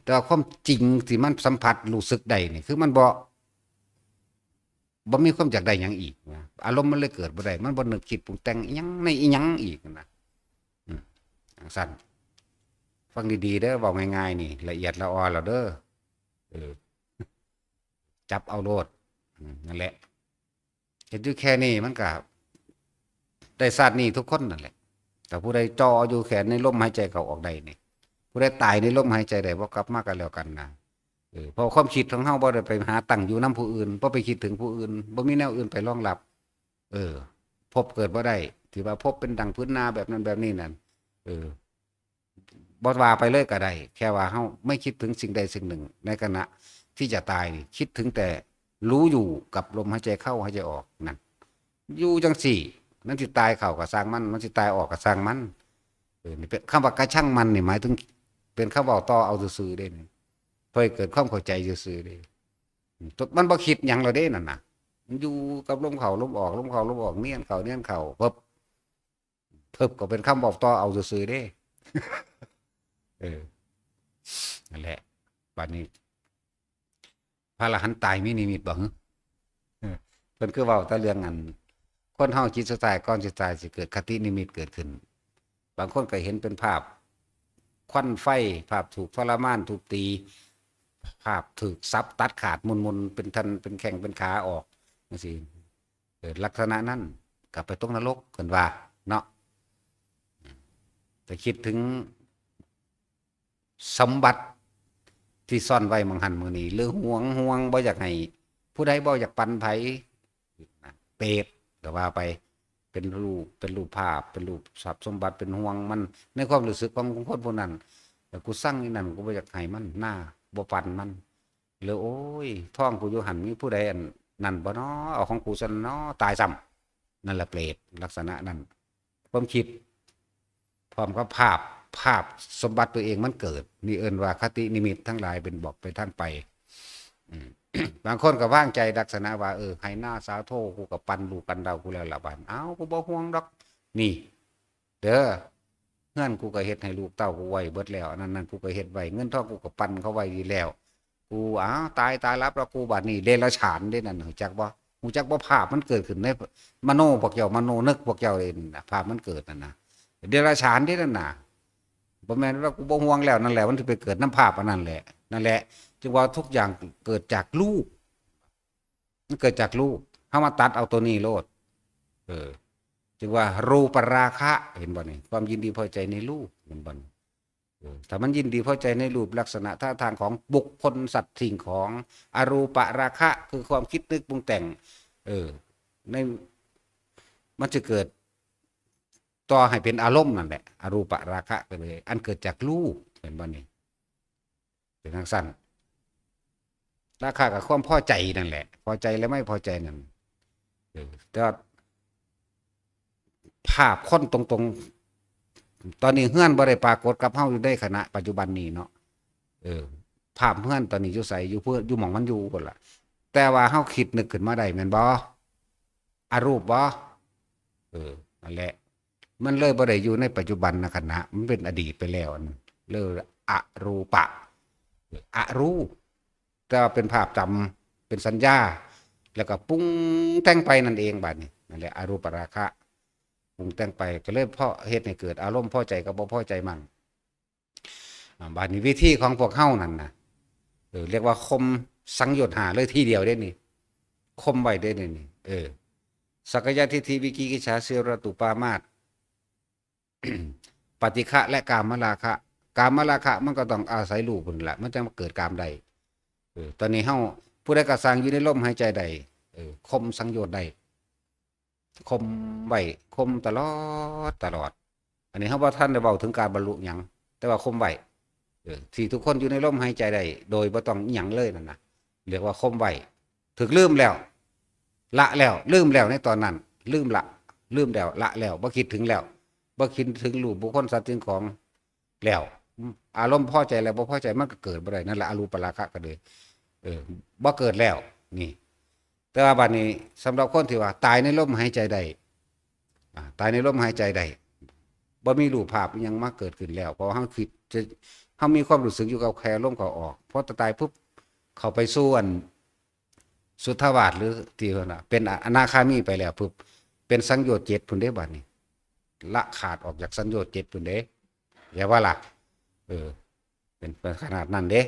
แต่ว่าความจริงที่มันสัมผัสรู้สึกได้นี่ คือมันบ่ บ่มีความอยากได้หยังอีกนะ อารมณ์มันเลยเกิดบ่ได้ มันบ่นึกคิดปรุงแต่งอิหยังในอิหยังอีกนะ อืม จั่งซั้น ฟังดีๆ เด้อ เว้าง่ายๆ นี่ ละเอียดละออแล้วเด้อ เออ จับเอาโลด อืม นั่นแหละ เฮ็ดอยู่แค่นี้มันก็ได้ชาตินี้ทุกคนนั่นแหละ แต่ผู้ใดจ่ออยู่แค่ในลมหายใจเข้าออกได้นี่ ผู้ใดตายในลมหายใจได้ บ่กลับมากันแล้วกันนะ เออ เพราะความคิดของเฮาบ่ได้ไปหาตั้งอยู่นำผู้อื่น บ่ไปคิดถึงผู้อื่น บ่มีแนวอื่นไปรองรับ เออ ภพเกิดบ่ได้ ที่ว่าภพเป็นดังพื้นนาแบบนั้นแบบนี้นั่น เออ บ่ว่าไปเลยก็ได้ แค่ว่าเฮาไม่คิดถึงสิ่งใดสิ่งหนึ่ง ในขณะที่จะตายนี่ คิดถึงแต่รู้อยู่กับลมหายใจเข้าหายใจออกนั่น อยู่จั่งซี้ มันสิตายเข้าก็ซ่างมัน มันสิตายออกก็ซ่างมัน เออ นี่เป็นคำว่ากะชังมันนี่หมายถึง เป็นคำเว้าต่อเอาซื่อๆ เด้นี่ เพื่อให้เกิดความเข้าใจซื่อๆ เด้ อืม มันบ่คิดหยังแล้วเด้นั่นน่ะ มันอยู่กับลมเข้าลมออก ลมเข้าลมออก เนียนเข้าเนียนเข้า ปึ๊บ ปึ๊บ ก็เป็นคำเว้าต่อเอาซื่อๆ เด้ เออ นั่นแหละ บัดนี้ พระอรหันต์ตายมีนิมิตบ่หึ เออ เพิ่นคือเว้าแต่เรื่องอัน คนเฮาจิตสุดท้ายก่อนสิตายสิเกิดคตินิมิตเกิดขึ้น บางคนก็เห็นเป็นภาพ ควันไฟ ภาพถูกทรมาน ถูกตี ภาพถูกสับตัดขาดมุนๆ เป็นท่อนเป็นแข้งเป็นขาออกจั่งซี้ เออ ลักษณะนั้นก็ไปตกนรก เพิ่นว่า เนาะ แต่คิดถึงสมบัติที่ซ่อนไว้หม่องหั้นหม่องนี้ หรือหวง หวง บ่อยากให้ผู้ใด บ่อยากปันไผ เปรตก็ว่าไป เป็นรูป เป็นรูปภาพ เป็นรูปทรัพย์สมบัติ เป็นห่วงมัน ในความรู้สึกของคนผู้นั้น แต่กูซังอีนั่น กูบ่อยากให้มัน นา บ่ปันมัน หรือ โอ้ย ทองกูอยู่หั่น มีผู้ใดอันนั่นบ่น้อ เอาของกูซั่นน้อ ตายซ้ำ นั่นแหละเปรต ลักษณะนั้น ความคิด พร้อมกับภาพ ภาพสมบัติตัวเองมันเกิด นี่เอิ้นว่าคตินิมิตทั้งหลายเป็นบอกไปทางไป อืม บางคนก็วางใจลักษณะว่า เออ ให้นาสาโท กูก็ปันลูกปันเต้ากูแล้วละบัด เอ้า กูบ่ห่วงดอก นี่ เด้อ เฮือนกูก็เฮ็ดให้ลูกเต้ากูไว้เบิดแล้ว อันนั้นนั่นกูก็เฮ็ดไว้ เงินทองกูก็ปันเขาไว้ดีแล้ว กู อ้าว ตาย ตายหลับแล้วกู บัดนี้เดรัจฉานเด้นั่น รู้จักบ่ รู้จักบ่ ภาพมันเกิดขึ้นในมโนพวกเจ้า มโนนึกพวกเจ้าเองน่ะ ภาพมันเกิดนั่นน่ะ เดรัจฉานเด้นั่นน่ะ บ่แม่นว่ากูบ่ห่วงแล้ว นั่นแหละ มันสิไปเกิดนำภาพอันนั้นแหละ นั่นแหละ จึงว่าทุกอย่างเกิดจากรูป มันเกิดจากรูป เฮามาตัดเอาตัวนี้โลด เออ จึงว่ารูปราคะ เห็นบ่นี่ ความยินดีพอใจในรูป เห็นบ่นี่ เออ ถ้ามันยินดีพอใจในรูปลักษณะท่าทางของบุคคลสัตว์สิ่งของ อรูปราคะ คือความคิดนึกปรุงแต่ง เออ ใน มันจะเกิดต่อให้เป็นอารมณ์นั่นแหละ อรูปราคะก็เลย อันเกิดจากรูป เห็นบ่นี่ เป็นจั่งซั้น ราคะกับความพอใจนั่นแหละ พอใจและไม่พอใจนั่น เออ แต่ว่าภาพคนตรงๆ ตอนนี้เฮือนบ่ได้ปรากฏกับเฮาอยู่ในขณะปัจจุบันนี้เนาะ เออ ภาพเฮือนตอนนี้อยู่ไส อยู่เพื่อ อยู่หม่องมันอยู่พุ้นล่ะ แต่ว่าเฮาคิดนึกขึ้นมาได้แม่นบ่ อรูปบ่ เออ นั่นแหละ มันเลยบ่ได้อยู่ในปัจจุบันนะขณะ มันเป็นอดีตไปแล้ว อันนั้นเลยอรูปะ อรูป แต่ว่าเป็นภาพจำ เป็นสัญญา แล้วก็ปรุงแต่งไปนั่นเอง บัดนี้ นั่นแหละ อรูปราคะ ปรุงแต่งไป ก็เลยเพราะเฮ็ดให้เกิดอารมณ์พอใจกับบ่พอใจมั่ง อ่า บัดนี้วิธีของพวกเฮานั่นน่ะ เออ เรียกว่าข่มสังโยชน์ห้าเลยทีเดียวเด้นี่ ข่มไว้เด้นี่ เออ สักกายทิฏฐิ วิจิกิจฉา สีลัตตุปามาส ปฏิฆะ และกามราคะ กามราคะมันก็ต้องอาศัยรูปนั่นแหละ มันจะมาเกิดกามได้ เออ ตอนนี้เฮา ผู้ใดก็สร้างอยู่ในลมหายใจได้ เออ ข่มสังโยชน์ได้ ข่มไว้ ข่มตลอด ตลอด อันนี้เฮาบ่ทันได้เว้าถึงการบรรลุหยัง แต่ว่าข่มไว้ เออ ที่ทุกคนอยู่ในลมหายใจได้ โดยบ่ต้องอิหยังเลยนั่นน่ะ เรียกว่าข่มไว้ ถูกลืมแล้ว ละแล้ว ลืมแล้วในตอนนั้น ลืมละ ลืมแล้ว ละแล้ว บ่คิดถึงแล้ว บ่คิดถึงรูปบุคคลสัตว์สิ่งของแล้ว อารมณ์พอใจแล้วบ่พอใจมันก็เกิดบ่ได้ นั่นแหละอรูปราคะก็เลย เออ บ่เกิดแล้ว นี่ แต่ว่าบัดนี้ สำหรับคนที่ว่าตายในลมหายใจได้ อ่า ตายในลมหายใจได้ บ่มีรูปภาพอิหยังมาเกิดขึ้นแล้ว เพราะว่าเฮาคิดจะ เฮามีความรู้สึกอยู่กับแค่ลมเข้าออก พอตายปุ๊บ เข้าไปสู่อัน สุทธาวาส หรือที่ว่าน่ะ เป็นอนาคามีไปแล้วปุ๊บ เป็นสังโยชน์เจ็ดพุ้นเด้บัดนี้ ละขาดออกจากสังโยชน์เจ็ดพุ้นเด้ อย่าว่าล่ะ เออ เป็น เป็นขนาดนั้นเด้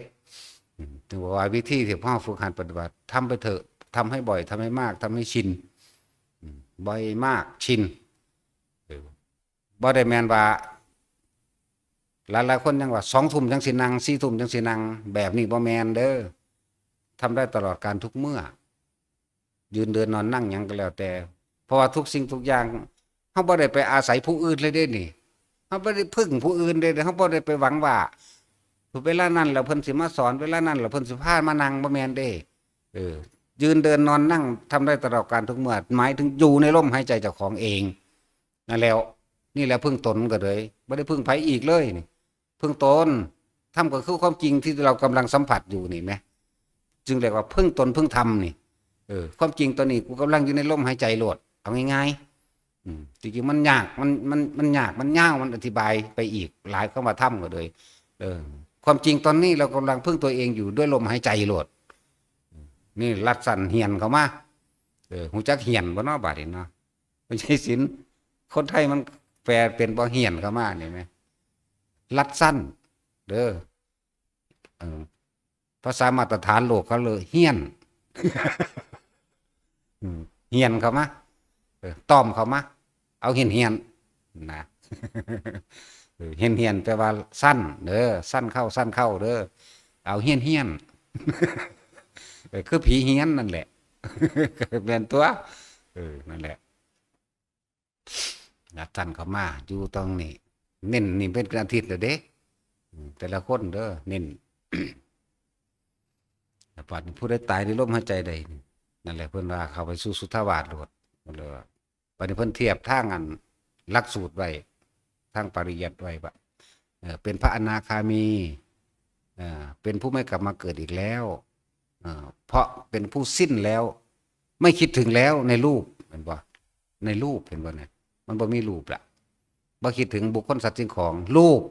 อืม ถึงบอกว่าวิธีที่พ่อฝึกหัดปฏิบัติ ทำไปเถอะ ทำให้บ่อย ทำให้มาก ทำให้ชิน อืม บ่อยมาก ชิน เออ บ่ได้แม่นว่า หลายๆคนยังว่า สองทุ่มจั่งสินั่ง สี่ทุ่มจั่งสินั่ง แบบนี้บ่แม่นเด้อ ทำได้ตลอดการทุกเมื่อ ยืนเดินนอนนั่งหยังก็แล้วแต่ เพราะว่าทุกสิ่งทุกอย่าง เฮาบ่ได้ไปอาศัยผู้อื่นเลยเด้นี่ เฮาบ่ได้พึ่งผู้อื่นเด้ เฮาบ่ได้ไปหวังว่า เวลานั้นแล้วเพิ่นสิมาสอน เวลานั้นแล้วเพิ่นสิพามานั่ง บ่แม่นเด้ เออ ยืนเดินนอนนั่ง ทำได้ตลอดการทุกเมื่อ หมายถึงอยู่ในลมหายใจเจ้าของเอง นั่นแล้ว นี่แหละพึ่งตนก็เลย บ่ได้พึ่งไผอีกเลยนี่ พึ่งตน ธรรมก็คือความจริงที่เรากำลังสัมผัสอยู่นี่แหม จึงเรียกว่าพึ่งตนพึ่งธรรมนี่ เออ ความจริงตอนนี้กูกำลังอยู่ในลมหายใจโลด เอาง่ายๆ อืม จริงๆ มันยาก มัน มัน มันยาก มันยาว มันอธิบายไปอีกหลายคำว่าธรรมก็เลย เออ ความจริงตอนนี้เรากำลังพึ่งตัวเองอยู่ด้วยลมหายใจโลด นี่ลัดสั้นเหียนเข้ามา เออ ฮู้จักเหียนบ่เนาะ บาดนี้เนาะ ไม่ใช่ศิลป์ คนไทยมันแปลเป็นบ่เหียนเข้ามานี่แหม ลัดสั้น เด้อ เออ ภาษามาตรฐานโลกเขาเลย เหียน อืม เหียนเข้ามา เออ ต้อมเข้ามา เอาเหียนเหียน นะ เออ เหียนเหียนแปลว่าสั้น เด้อ สั้นเข้า สั้นเข้า เด้อ เอาเหียนเหียน เออ คือผีเหียนนั่นแหละ แม่นตัว เออ นั่นแหละ ลัดสั้นเข้ามา อยู่ตรงนี้ เน้นนี่เป็นอาทิตย์แล้วเด้ อืม แต่ละคนเด้อ เน้น แล้วบัดนี้ผู้ใดตายในลมหายใจใดนี่ นั่นแหละเพิ่นว่าเข้าไปสู่สุทธาวาสโลด เพิ่นเลยว่า บัดนี้เพิ่นเทียบทางอันหลักสูตรไว้ ทางปริยัติไว้ว่า เอ่อ เป็นพระอนาคามี เอ่อ เป็นผู้ไม่กลับมาเกิดอีกแล้ว เอ่อ เพราะเป็นผู้สิ้นแล้ว ไม่คิดถึงแล้วในรูป เห็นบ่ ในรูป เห็นบ่เนี่ย มันบ่มีรูปละ บ่คิดถึงบุคคลสัตว์สิ่งของ รูป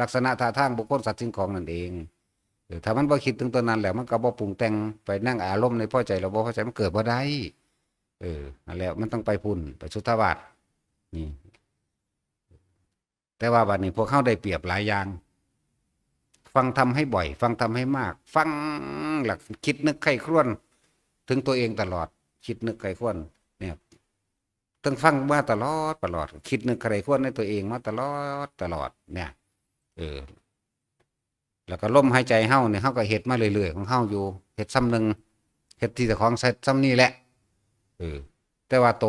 ลักษณะท่าทางบุคคลสัตว์สิ่งของนั่นเอง เออ ถ้ามันบ่คิดถึงตัวนั้นแล้ว มันก็บ่ปรุงแต่งไปนั่งอารมณ์ในพอใจหรือบ่พอใจ มันเกิดบ่ได้ เออ นั่นแหละ มันต้องไปพุ้น ไปสุทธาวาส นี่ แต่ว่าบัดนี้พวกเฮาได้เปรียบหลายอย่าง ฟังธรรมให้บ่อย ฟังธรรมให้มาก ฟังแล้วคิดนึกใคร่ครวญถึงตัวเองตลอด คิดนึกใคร่ครวญ เนี่ย ต้องฟังมาตลอด ตลอด คิดนึกใคร่ครวญในตัวเองมาตลอด ตลอด เนี่ย เออ แล้วก็ลมหายใจเฮาเนี่ย เฮาก็เฮ็ดมาเรื่อยๆ ของเฮาอยู่ เฮ็ดส่ำหนึ่ง เฮ็ดที่เจ้าของเฮ็ดส่ำนี่แหละ เออ แต่ว่าโต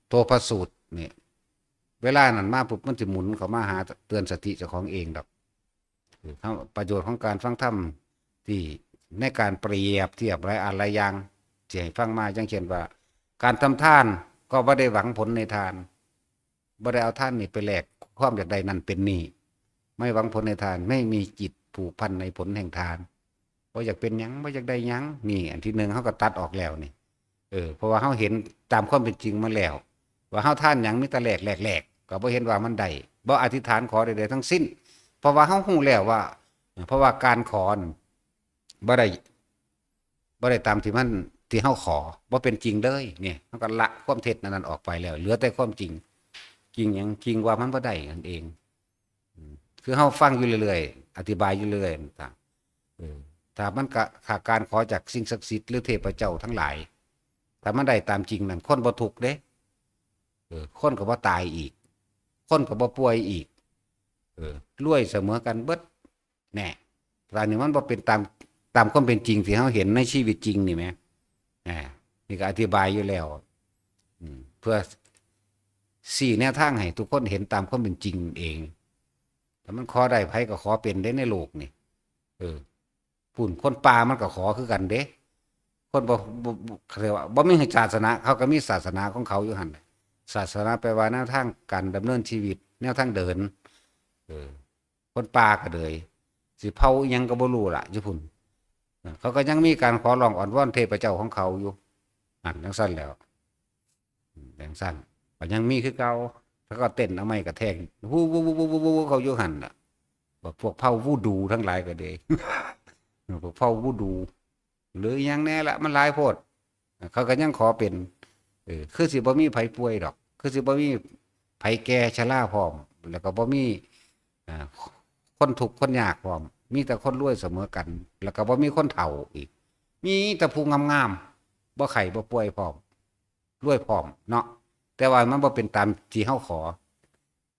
โตพระสูตรเนี่ย เวลานั้นมาปุ๊บ มันสิหมุนเข้ามาหาเตือนสติเจ้าของเองดอก เออ ประโยชน์ของการฟังธรรมที่ในการเปรียบเทียบหลายอันหลายอย่างที่ให้ฟังมา อย่างเช่นว่า การทำทานก็บ่ได้หวังผลในทาน บ่ได้เอาทานนี่ไปแลกความอยากได้นั่นเป็นนี่ ไม่หวังผลในทาน ไม่มีจิตผูกพันในผลแห่งทาน บ่อยากเป็นหยัง บ่อยากได้หยัง นี่อันที่หนึ่งเฮาก็ตัดออกแล้วนี่ เออ เพราะว่าเฮาเห็นตามความเป็นจริงมาแล้ว ว่าเฮาทานหยังมีแต่แลก แลก แลก ก็บ่เห็นว่ามันได้ บ่อธิษฐานขอใดๆทั้งสิ้น เพราะว่าเฮาฮู้แล้วว่า เพราะว่าการขอนั่นบ่ได้ บ่ได้ตามที่มัน ที่เฮาขอ บ่เป็นจริงเลย เนี่ย เฮาก็ละความเท็จอันนั้นออกไปแล้ว เหลือแต่ความจริง จริงหยัง จริงว่ามันบ่ได้นั่นเอง อืม คือเฮาฟังอยู่เรื่อยๆ อธิบายอยู่เรื่อยๆ ต่างๆ เออ ถ้ามันกะ ถ้าการขอจากสิ่งศักดิ์สิทธิ์หรือเทพเจ้าทั้งหลาย ถ้ามันได้ตามจริงนั่น คนบ่ทุกข์เด้ เออ คนก็บ่ตายอีก คนก็บ่ป่วยอีก เออ รวยเสมอกันเบิด แน่ แต่อันนี้มันบ่เป็นตาม ตามความเป็นจริงที่เฮาเห็นในชีวิตจริงนี่แหม อ่า นี่ก็อธิบายอยู่แล้ว อืม เพื่อ ชี้แนวทางให้ทุกคนเห็นตามความเป็นจริงเอง แต่มันขอได้ ไผก็ขอเป็นเด้ในโลกนี่ เออ พู้นคนป่ามันก็ขอคือกันเด้ คนบ่ บ่ บ่ เขาเรียกว่าบ่มีศาสนา เขาก็มีศาสนาของเขาอยู่หั่นแหละ ศาสนาแปลว่าแนวทางการดำเนินชีวิต แนวทางเดิน เออ คนป่าก็เลย สิเผ่าอิหยังก็บ่รู้ล่ะ อยู่พุ้น เออ เขาก็ยังมีการขอร้องอ้อนวอนเทพเจ้าของเขาอยู่ นั่นจั่งซั้นแหล้ว อืม จั่งซั้น ก็ยังมีคือเก่า เขาก็เต้นเอาไม้กระแทก ฮู้ ฮู้ ฮู้ ฮู้ ฮู้ ฮู้ เขาอยู่หั่นล่ะ บักพวกเผ่าวูดูทั้งหลายก็เด้ พวกเผ่าวูดู หรืออิหยังแน่ละ มันหลายโพด เขาก็ยังขอเป็น เออ คือสิบ่มีไผป่วยดอก คือสิบ่มีไผแก่ชราพร้อม แล้วก็บ่มี อ่า คนทุกข์คนยากพร้อม มีแต่คนรวยเสมอกัน แล้วก็บ่มีคนเฒ่าอีก มีแต่ผู้งามๆ บ่ไข้บ่ป่วยพร้อม รวยพร้อมเนาะ แต่ว่ามันบ่เป็นตามที่เฮาขอ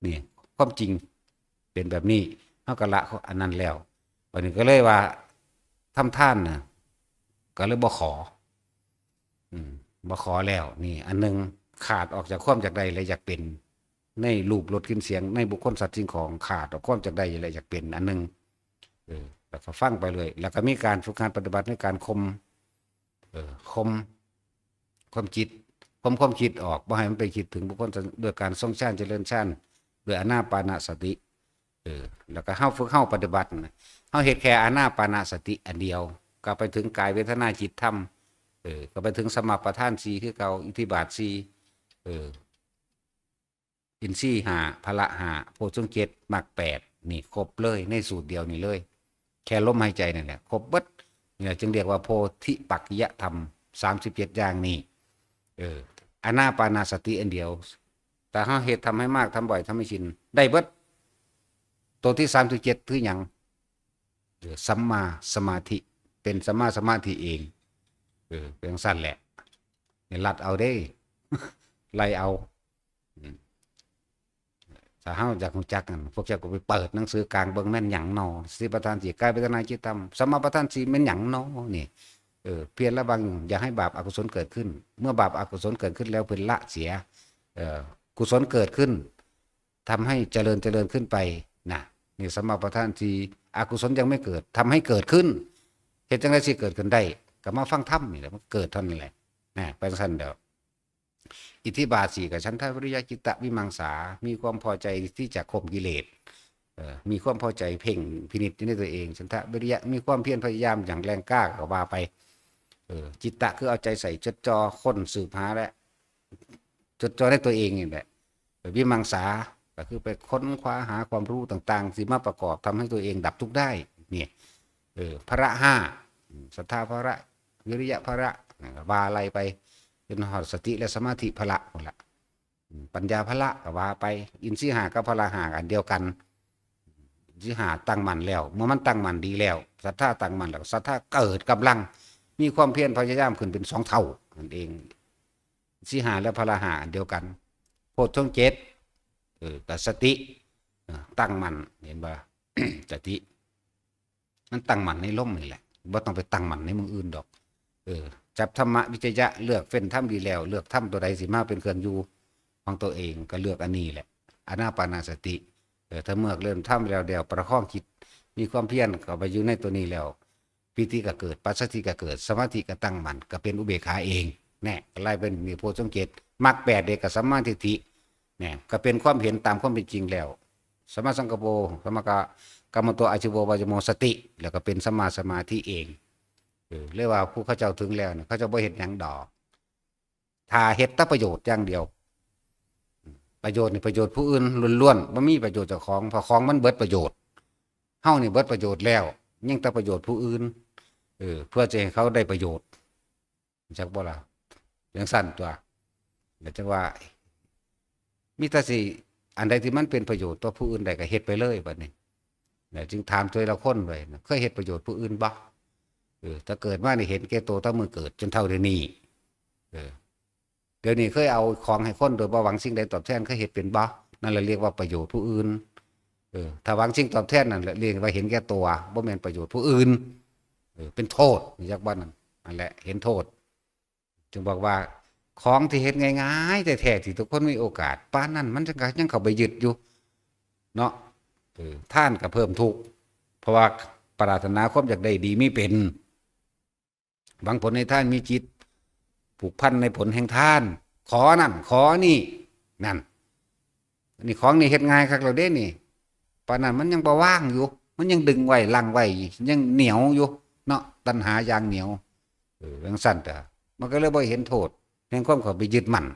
นี่ ความจริงเป็นแบบนี้ เฮาก็ละอันนั้นแล้ว บัดนี้ก็เลยว่า ทำทานน่ะ ก็เลยบ่ขอ อืม บ่ขอแล้ว นี่ อันหนึ่ง ขาดออกจากความอยากได้และอยากเป็น ในรูปรสกลิ่นเสียง ในบุคคลสัตว์สิ่งของ ขาดออกความอยากได้และอยากเป็น อันหนึ่ง เออ แล้วก็ฟังไปเลย แล้วก็มีการฝึกหัดปฏิบัติในการข่ม เออ ข่ม ความคิด ข่มความคิดออก บ่ให้มันไปคิดถึงบุคคลสัตว์ ด้วยการทรงฌานเจริญฌาน ด้วยอานาปานาสติ เออ แล้วก็เฮาฝึกเฮาปฏิบัตินะ เฮาเฮ็ดแค่อานาปานาสติอันเดียว ก็ไปถึงกายเวทนาจิตธรรม เออ ก็ไปถึงสัมมาประธานสี่คือเก่า อิทธิบาทสี่ เออ อินทรีย์ห้า พละห้า โพชฌงค์เจ็ด มรรคแปด นี่ครบเลย ในสูตรเดียวนี่เลย แค่ลมหายใจนั่นแหละ ครบเบิด นี่แหละจึงเรียกว่าโพธิปักขิยธรรม สามสิบเจ็ดอย่างนี่ เออ อานาปานาสติอันเดียว แต่เฮาเฮ็ด ทำให้มาก ทำบ่อย ทำให้ชิน ได้เบิด ตัวที่สามสิบเจ็ดคือหยัง เออ สัมมาสมาธิ เป็นสัมมาสมาธิเอง เออ เป็นจั่งซั้นแหละ นี่ลัดเอาเด้ ไล่เอา อืม ถ้าเฮาอยากรู้จักกัน พวกเจ้าก็ไปเปิดหนังสือกลางเบิ่ง แม่นหยังหนอ สติปัฏฐานสี่ กายเวทนาจิตธรรม สัมมาปัฏฐานสี่ แม่นหยังหนอ นี่ เออ เพียรละวัง อย่าให้บาปอกุศลเกิดขึ้น เมื่อบาปอกุศลเกิดขึ้นแล้ว เพิ่นละเสีย เออ กุศลเกิดขึ้น ทำให้เจริญ เจริญขึ้นไป นะ นี่สัมมาปัฏฐานสี่ อกุศลยังไม่เกิด ทำให้เกิดขึ้น เฮ็ดจั่งใดสิเกิดขึ้นได้ ก็มาฟังธรรมนี่แหละ มันเกิดเท่านั้นแหละ นะ ไปจั่งซั้นเด้อ อิทธิบาทสี่ ก็ฉันทะวิริยะจิตตะวิมังสา มีความพอใจที่จะข่มกิเลส เอ่อ มีความพอใจเพ่งพินิจอยู่ในตัวเอง ฉันทะวิริยะ มีความเพียรพยายามอย่างแรงกล้าก็ว่าไป เออ จิตตะคือเอาใจใส่จดจ่อค้นสืบหาและ จดจ่อในตัวเองนี่แหละ วิมังสา ก็คือไปค้นคว้าหาความรู้ต่างๆ ที่มาประกอบทำให้ตัวเองดับทุกข์ได้ นี่ เออ พละห้า อืม ศรัทธาพละ วิริยะพละ นะ ว่าไล่ไป จนฮอดสติและสมาธิพละพู้นละ อืม ปัญญาพละก็ว่าไป อินทรีย์ห้ากับพละห้าอันเดียวกัน อินทรีย์ห้าตั้งมั่นแล้ว เมื่อมันตั้งมั่นดีแล้ว ศรัทธาตั้งมั่นแล้ว ศรัทธาเกิดกำลัง มีความเพียรพยายามขึ้นเป็นสองเท่านั่นเอง อินทรีย์ห้าและพละห้าอันเดียวกัน โพชฌงค์เจ็ด เออ กับสติ เออ ตั้งมั่น เห็นบ่ สติ มันตั้งมั่นในลมนี่แหละ บ่ต้องไปตั้งมั่นในหม่องอื่นดอก เออ จับธรรมวิจยะ เลือกเฟ้นธรรมดีแล้ว เลือกธรรมตัวใดสิมาเป็นเครื่องอยู่ของตัวเอง ก็เลือกอันนี้แหละ อานาปานาสติ เออ ถ้าเมื่อเริ่มทำแล้ว เดี๋ยวประคองจิต มีความเพียรเข้าไปอยู่ในตัวนี้แล้ว ปีติก็เกิด ปัสสัทธิก็เกิด สมาธิก็ตั้งมั่น ก็เป็นอุเบกขาเอง แน่ ก็ไล่เป็นนี่ โพชฌงค์เจ็ด มรรคแปดเด้ก็สัมมาทิฏฐิ เนี่ย ก็เป็นความเห็นตามความเป็นจริงแล้ว สัมมาสังกัปโป สัมมากัมมันโต อาชีโว วาจาโม สติ แล้วก็เป็นสัมมาสมาธิเอง เออ เรียกว่าผู้เขาเจ้าถึงแล้วเนี่ย เขาเจ้าบ่เฮ็ดหยังดอก ถ้าเฮ็ดแต่ประโยชน์อย่างเดียว ประโยชน์นี่ประโยชน์ผู้อื่นล้วนๆ บ่มีประโยชน์เจ้าของ เพราะของมันเบิดประโยชน์ เฮานี่เบิดประโยชน์แล้ว ยังแต่ประโยชน์ผู้อื่น เออ เพื่อจะให้เขาได้ประโยชน์ จักบ่ล่ะ จั่งซั้นตั๊ว แล้วจั่งว่า มีแต่สิ อันใดที่มันเป็นประโยชน์ต่อผู้อื่นได้ก็เฮ็ดไปเลยบัดนี้ แล้วจึงถามแต่ละคนไว้นะ เคยเฮ็ดประโยชน์ผู้อื่นบ่ เออ ถ้าเกิดมานี่เห็นแก่ตัวตั้งมื้อเกิดจนเฒ่าเดี๋ยวนี้ เออ เดี๋ยวนี้เคยเอาของให้คนโดยบ่หวังสิ่งใดตอบแทน เคยเฮ็ดเป็นบ่ นั่นแหละเรียกว่าประโยชน์ผู้อื่น เออ ถ้าหวังสิ่งตอบแทนนั่นแหละเรียกว่าเห็นแก่ตัว บ่แม่นประโยชน์ผู้อื่น เออ เป็นโทษ อยากว่านั่น นั่นแหละ เห็นโทษ จึงบอกว่า ของที่เฮ็ดง่ายๆแท้ๆที่ทุกคนมีโอกาส ปานนั้นมันจั่งยังเข้าไปยึดอยู่ เนาะ เออ ทานก็เพิ่มทุกข์ เพราะว่าปรารถนาความอยากได้ดีมีเป็น หวังผลในทาน มีจิตผูกพันในผลแห่งทาน ขอนั่น ขอนี่ นั่น นี่ของนี่เฮ็ดง่ายคักแล้วเด้นี่ ปานนั้นมันยังบ่วางอยู่ มันยังดึงไว้ รั้งไว้ ยังเหนียวอยู่ เนาะ ตัณหาอย่างเหนียว เออ จั่งซั่นเด้อ มันก็เลยบ่เห็นโทษ แห่งความเข้าไปยึดมั่น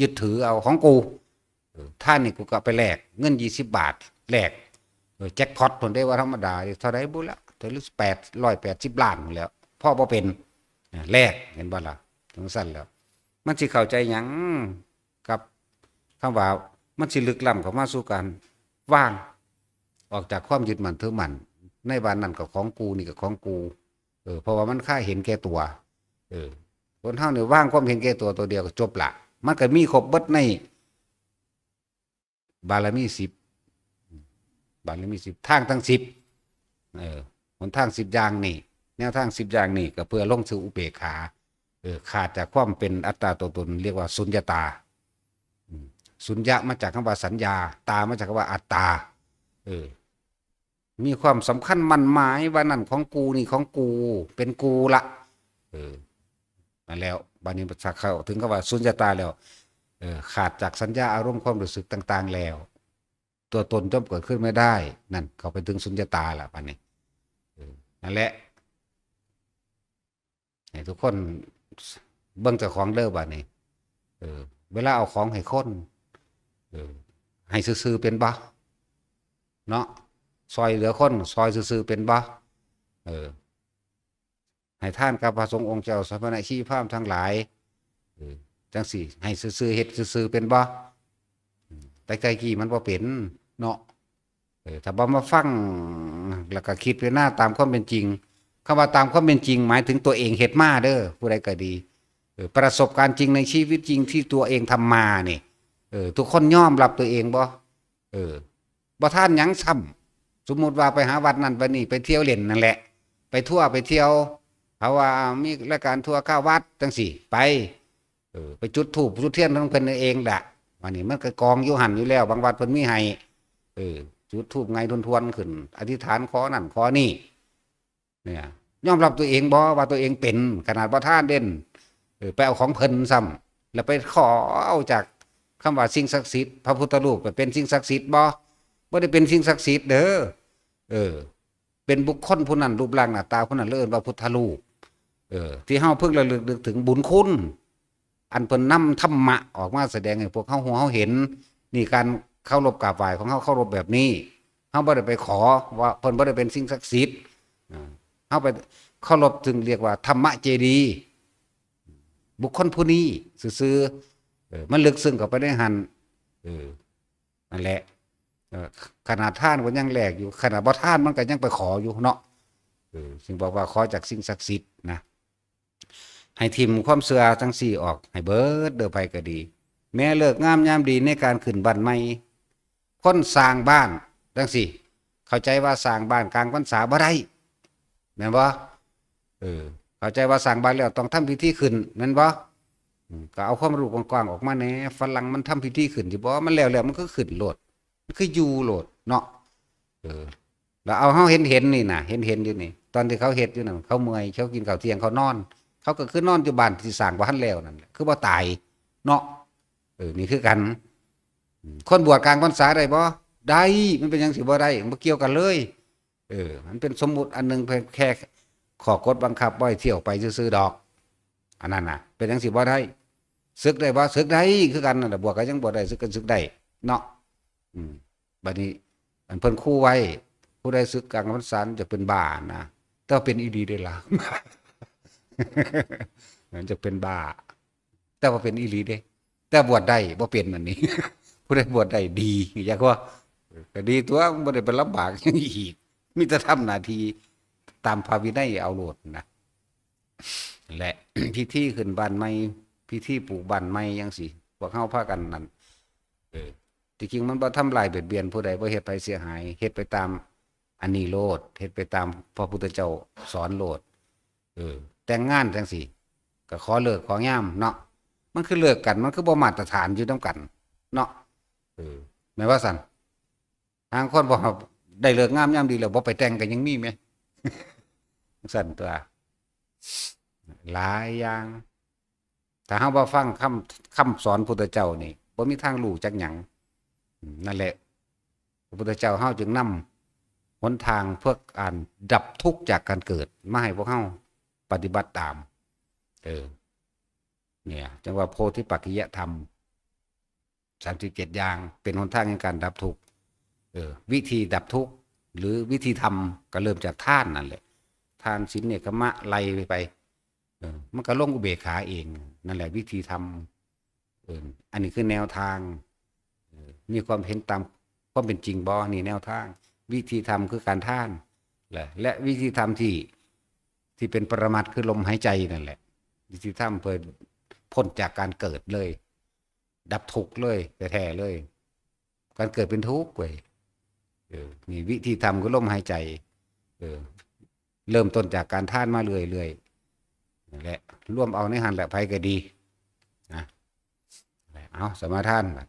ยึดถือเอาของกู เออ ทานนี่กูก็ไปแลก เงินยี่สิบบาท แลก เออ แจ็คพอตพุ้นเด้ ว่าธรรมดา เท่าใดบุละ เท่าละแปดร้อยแปดสิบล้านพุ้นแหล้ว พอบ่เป็น เออ แลก เห็นบ่ล่ะ จั่งซั่นแหล้ว มันสิเข้าใจหยัง กับคำว่า มันสิลึกล้ำเข้ามาสู่การวาง ออกจากความยึดมั่นถือมั่น ในว่านั่นก็ของกู นี่ก็ของกู เออ เพราะว่ามันคลายเห็นแก่ตัว เออ คนเฮานี่วางความเห็นแก่ตัวตัวเดียวก็จบละ มันก็มีครบเบิดใน บารมีสิบ บารมีสิบ ทางทั้งสิบ เออ หนทางสิบอย่างนี่ แนวทางสิบอย่างนี่ก็เพื่อลงสู่อุเบกขา เออ ขาดจากความเป็นอัตตาตัวตน เรียกว่าสุญญตา อืม สุญญะมาจากคำว่าสัญญา ตามาจากคำว่าอัตตา เออ มีความสำคัญมั่นหมายว่านั่นของกู นี่ของกู เป็นกูละ เออ นั่นแล้ว บัดนี้เข้าถึงคำว่าสุญญตาแล้ว เออ ขาดจากสัญญาอารมณ์ความรู้สึกต่างๆแล้ว ตัวตนย่อมเกิดขึ้นไม่ได้ นั่น เข้าไปถึงสุญญตาละบัดนี้ เออ นั่นแหละ ให้ทุกคนเบิ่งเจ้าของเด้อบัดนี้ เออ เวลาเอาของให้คน เออ ให้ซื่อๆเป็นบ่ เนาะ ซอยเหลือคน ซอยซื่อๆเป็นบ่ เออ ให้ทานกับพระสงฆ์องค์เจ้า สมณะชีพราหมณ์ทั้งหลาย เออ จั่งซี้ ให้ซื่อๆ เฮ็ดซื่อๆเป็นบ่ อืม แต่ไก่กี้มันบ่เป็นเนาะ เออ ถ้าบ่มาฟัง แล้วก็คิดพิจารณาตามความเป็นจริง คำว่าตามความเป็นจริง หมายถึงตัวเองเฮ็ดมาเด้อ ผู้ใดก็ดี เออ ประสบการณ์จริงในชีวิตจริงที่ตัวเองทำมานี่ เออ ทุกคนยอมรับตัวเองบ่ เออ บ่ทานหยังซ้ำ สมมุติว่าไปหาวัดนั่นไปนี่ ไปเที่ยวเล่นนั่นแหละ ไปทัวร์ไปเที่ยว เขาว่ามีรายการทัวร์เก้าวัดจั่งซี้ ไป เออ ไปจุดธูปจุดเทียนของเพิ่นเองละ วันนี้มันก็กองอยู่หั่นอยู่แล้ว บางวัดเพิ่นมีให้ เออ จุดธูปไงทวนๆขึ้น อธิษฐานขอนั่นขอนี่ เนี่ย ยอมรับตัวเองบ่ว่าตัวเองเป็น ขนาดบ่ทานเด่น เออ ไปเอาของเพิ่นซ้ำ แล้วไปขอเอาจากคำว่าสิ่งศักดิ์สิทธิ์ พระพุทธรูปก็เป็นสิ่งศักดิ์สิทธิ์บ่ บ่ได้เป็นสิ่งศักดิ์สิทธิ์เด้อ เออ เป็นบุคคลผู้นั้น รูปร่างหน้าตาผู้นั้น เอิ้นว่าพุทธรูป เออ ที่เฮาพึงระลึกนึกถึงบุญคุณ อันเพิ่นนำธรรมะออกมาแสดงให้พวกเฮาฮู้เฮาเห็น นี่การเคารพกราบไหว้ของเฮาเคารพแบบนี้ เฮาบ่ได้ไปขอ ว่าเพิ่นบ่ได้เป็นสิ่งศักดิ์สิทธิ์ อ่า เฮาไปเคารพ ซึ่งเรียกว่าธรรมเจดีย์ บุคคลผู้นี้ซื่อๆ เออ มันลึกซึ้งเข้าไปในหั่น เออ นั่นแหละ เออ ขนาดทานก็ยังแลกอยู่ ขนาดบ่ทานมันก็ยังไปขออยู่เนาะ เออ จึงบอกว่าขอจากสิ่งศักดิ์สิทธิ์นะ ให้ถิ่มความเชื่อจั่งซี้ออกให้เบิดเด้อ ไผก็ดี แม้ฤกษ์งามยามดีในการขึ้นบ้านใหม่ คนสร้างบ้านจั่งซี้ เข้าใจว่าสร้างบ้านกลางพรรษาบ่ได้ แม่นบ่ เออ เข้าใจว่าสร้างบ้านแล้วต้องทำพิธีขึ้น แม่นบ่ อืม ก็เอาความรู้กว้างๆออกมาแหน่ ฝรั่งมันทำพิธีขึ้นอยู่บ่ มันแล้วๆมันก็ขึ้นโลด มันคืออยู่โลดเนาะ เออ แล้วเอาเฮาเห็นๆนี่นะ เห็นๆอยู่นี่ ตอนที่เขาเฮ็ดอยู่นั่น เขาเมื่อย เขากินข้าวเที่ยง เขานอน เขาก็คือนอนอยู่บ้านที่สร้างบ่ทันแล้วนั่นแหละ คือบ่ตายเนาะ เออ นี่คือกัน อืม คนบวชกลางพรรษาได้บ่ ได้ มันเป็นหยังสิบ่ได้ มันบ่เกี่ยวกันเลย เออ มันเป็นสมมุติอันหนึ่ง เพียงแค่ข้อกฎบังคับบ่ให้เที่ยวไปซื่อๆดอก อันนั้นน่ะ เป็นหยังสิบ่ได้ สึกได้บ่ สึกได้คือกันนั่นแหละ บวชก็ยังบวชได้ สึกก็สึกได้เนาะ อืม บัดนี้ อันเพิ่นขู่ไว้ ผู้ใดสึกกลางพรรษาจะเป็นบ้านะ แต่ว่าเป็นอีหลีเด้ล่ะ มันจะเป็นบ้า แต่ว่าเป็นอีหลีเด้ แต่บวชได้บ่เป็นอันนี้ ผู้ใดบวชได้ดี อยากว่า ก็ดีตัว มันบ่ได้ไปลำบากหยังอีก มีแต่ทำหน้าที่ตามพระวินัยเอาโลดนะ และ พิธีขึ้นบ้านใหม่ พิธีปลูกบ้านใหม่จั่งซี้ พวกเฮาพากันนั่น เออ ที่จริงมันบ่ทำลายเบียดเบียนผู้ใด บ่เฮ็ดไผเสียหาย เฮ็ดไปตาม อันนี้โลด เฮ็ดไปตามพระพุทธเจ้าสอนโลด เออ แต่งงานจังซี่ ก็ขอฤกษ์ขอยามเนาะ มันคือเลิกกัน มันคือบ่มาตรฐานอยู่นำกัน เนาะ เออ แม่นว่าซั่น ทางคนบอกว่าได้ฤกษ์งามยามดีแล้วบ่ไปแต่งก็ยังมีแหม ซั่นตั๊ว หลายอย่าง ถ้าเฮาบ่ฟังคำ คำสอนพุทธเจ้านี่ บ่มีทางรู้จักหยัง อืม นั่นแหละ พระพุทธเจ้าเฮาจึงนำหนทางเพื่อการดับทุกข์จากการเกิด มาให้พวกเฮาปฏิบัติตาม เออ เนี่ย จั่งว่าโพธิปักขิยธรรม สามสิบเจ็ดอย่าง เป็นหนทางแห่งการดับทุกข์ เออ วิธีดับทุกข์ หรือวิธีทำ ก็เริ่มจากทานนั่นแหละ ทาน ศีล เนกขัมมะ ไล่ไป เออ มันก็ลงอุเบกขาเอง นั่นแหละวิธีทำ เออ อันนี้คือแนวทาง เออ มีความเห็นตามความเป็นจริงบ่ นี่แนวทาง วิธีทำคือการทาน และ และวิธีทำที่ ที่เป็นปรมัตถ์คือลมหายใจนั่นแหละ วิธีทำเพื่อพ้นจากการเกิดเลย ดับทุกข์เลย แท้ๆเลย การเกิดเป็นทุกข์เว้ย เออ นี่วิธีทำคือลมหายใจ เออ เริ่มต้นจากการทานมาเรื่อยๆ นั่นแหละ รวมเอาในหั่นแหละ ไผก็ดี นะ เอา สมาทานบัด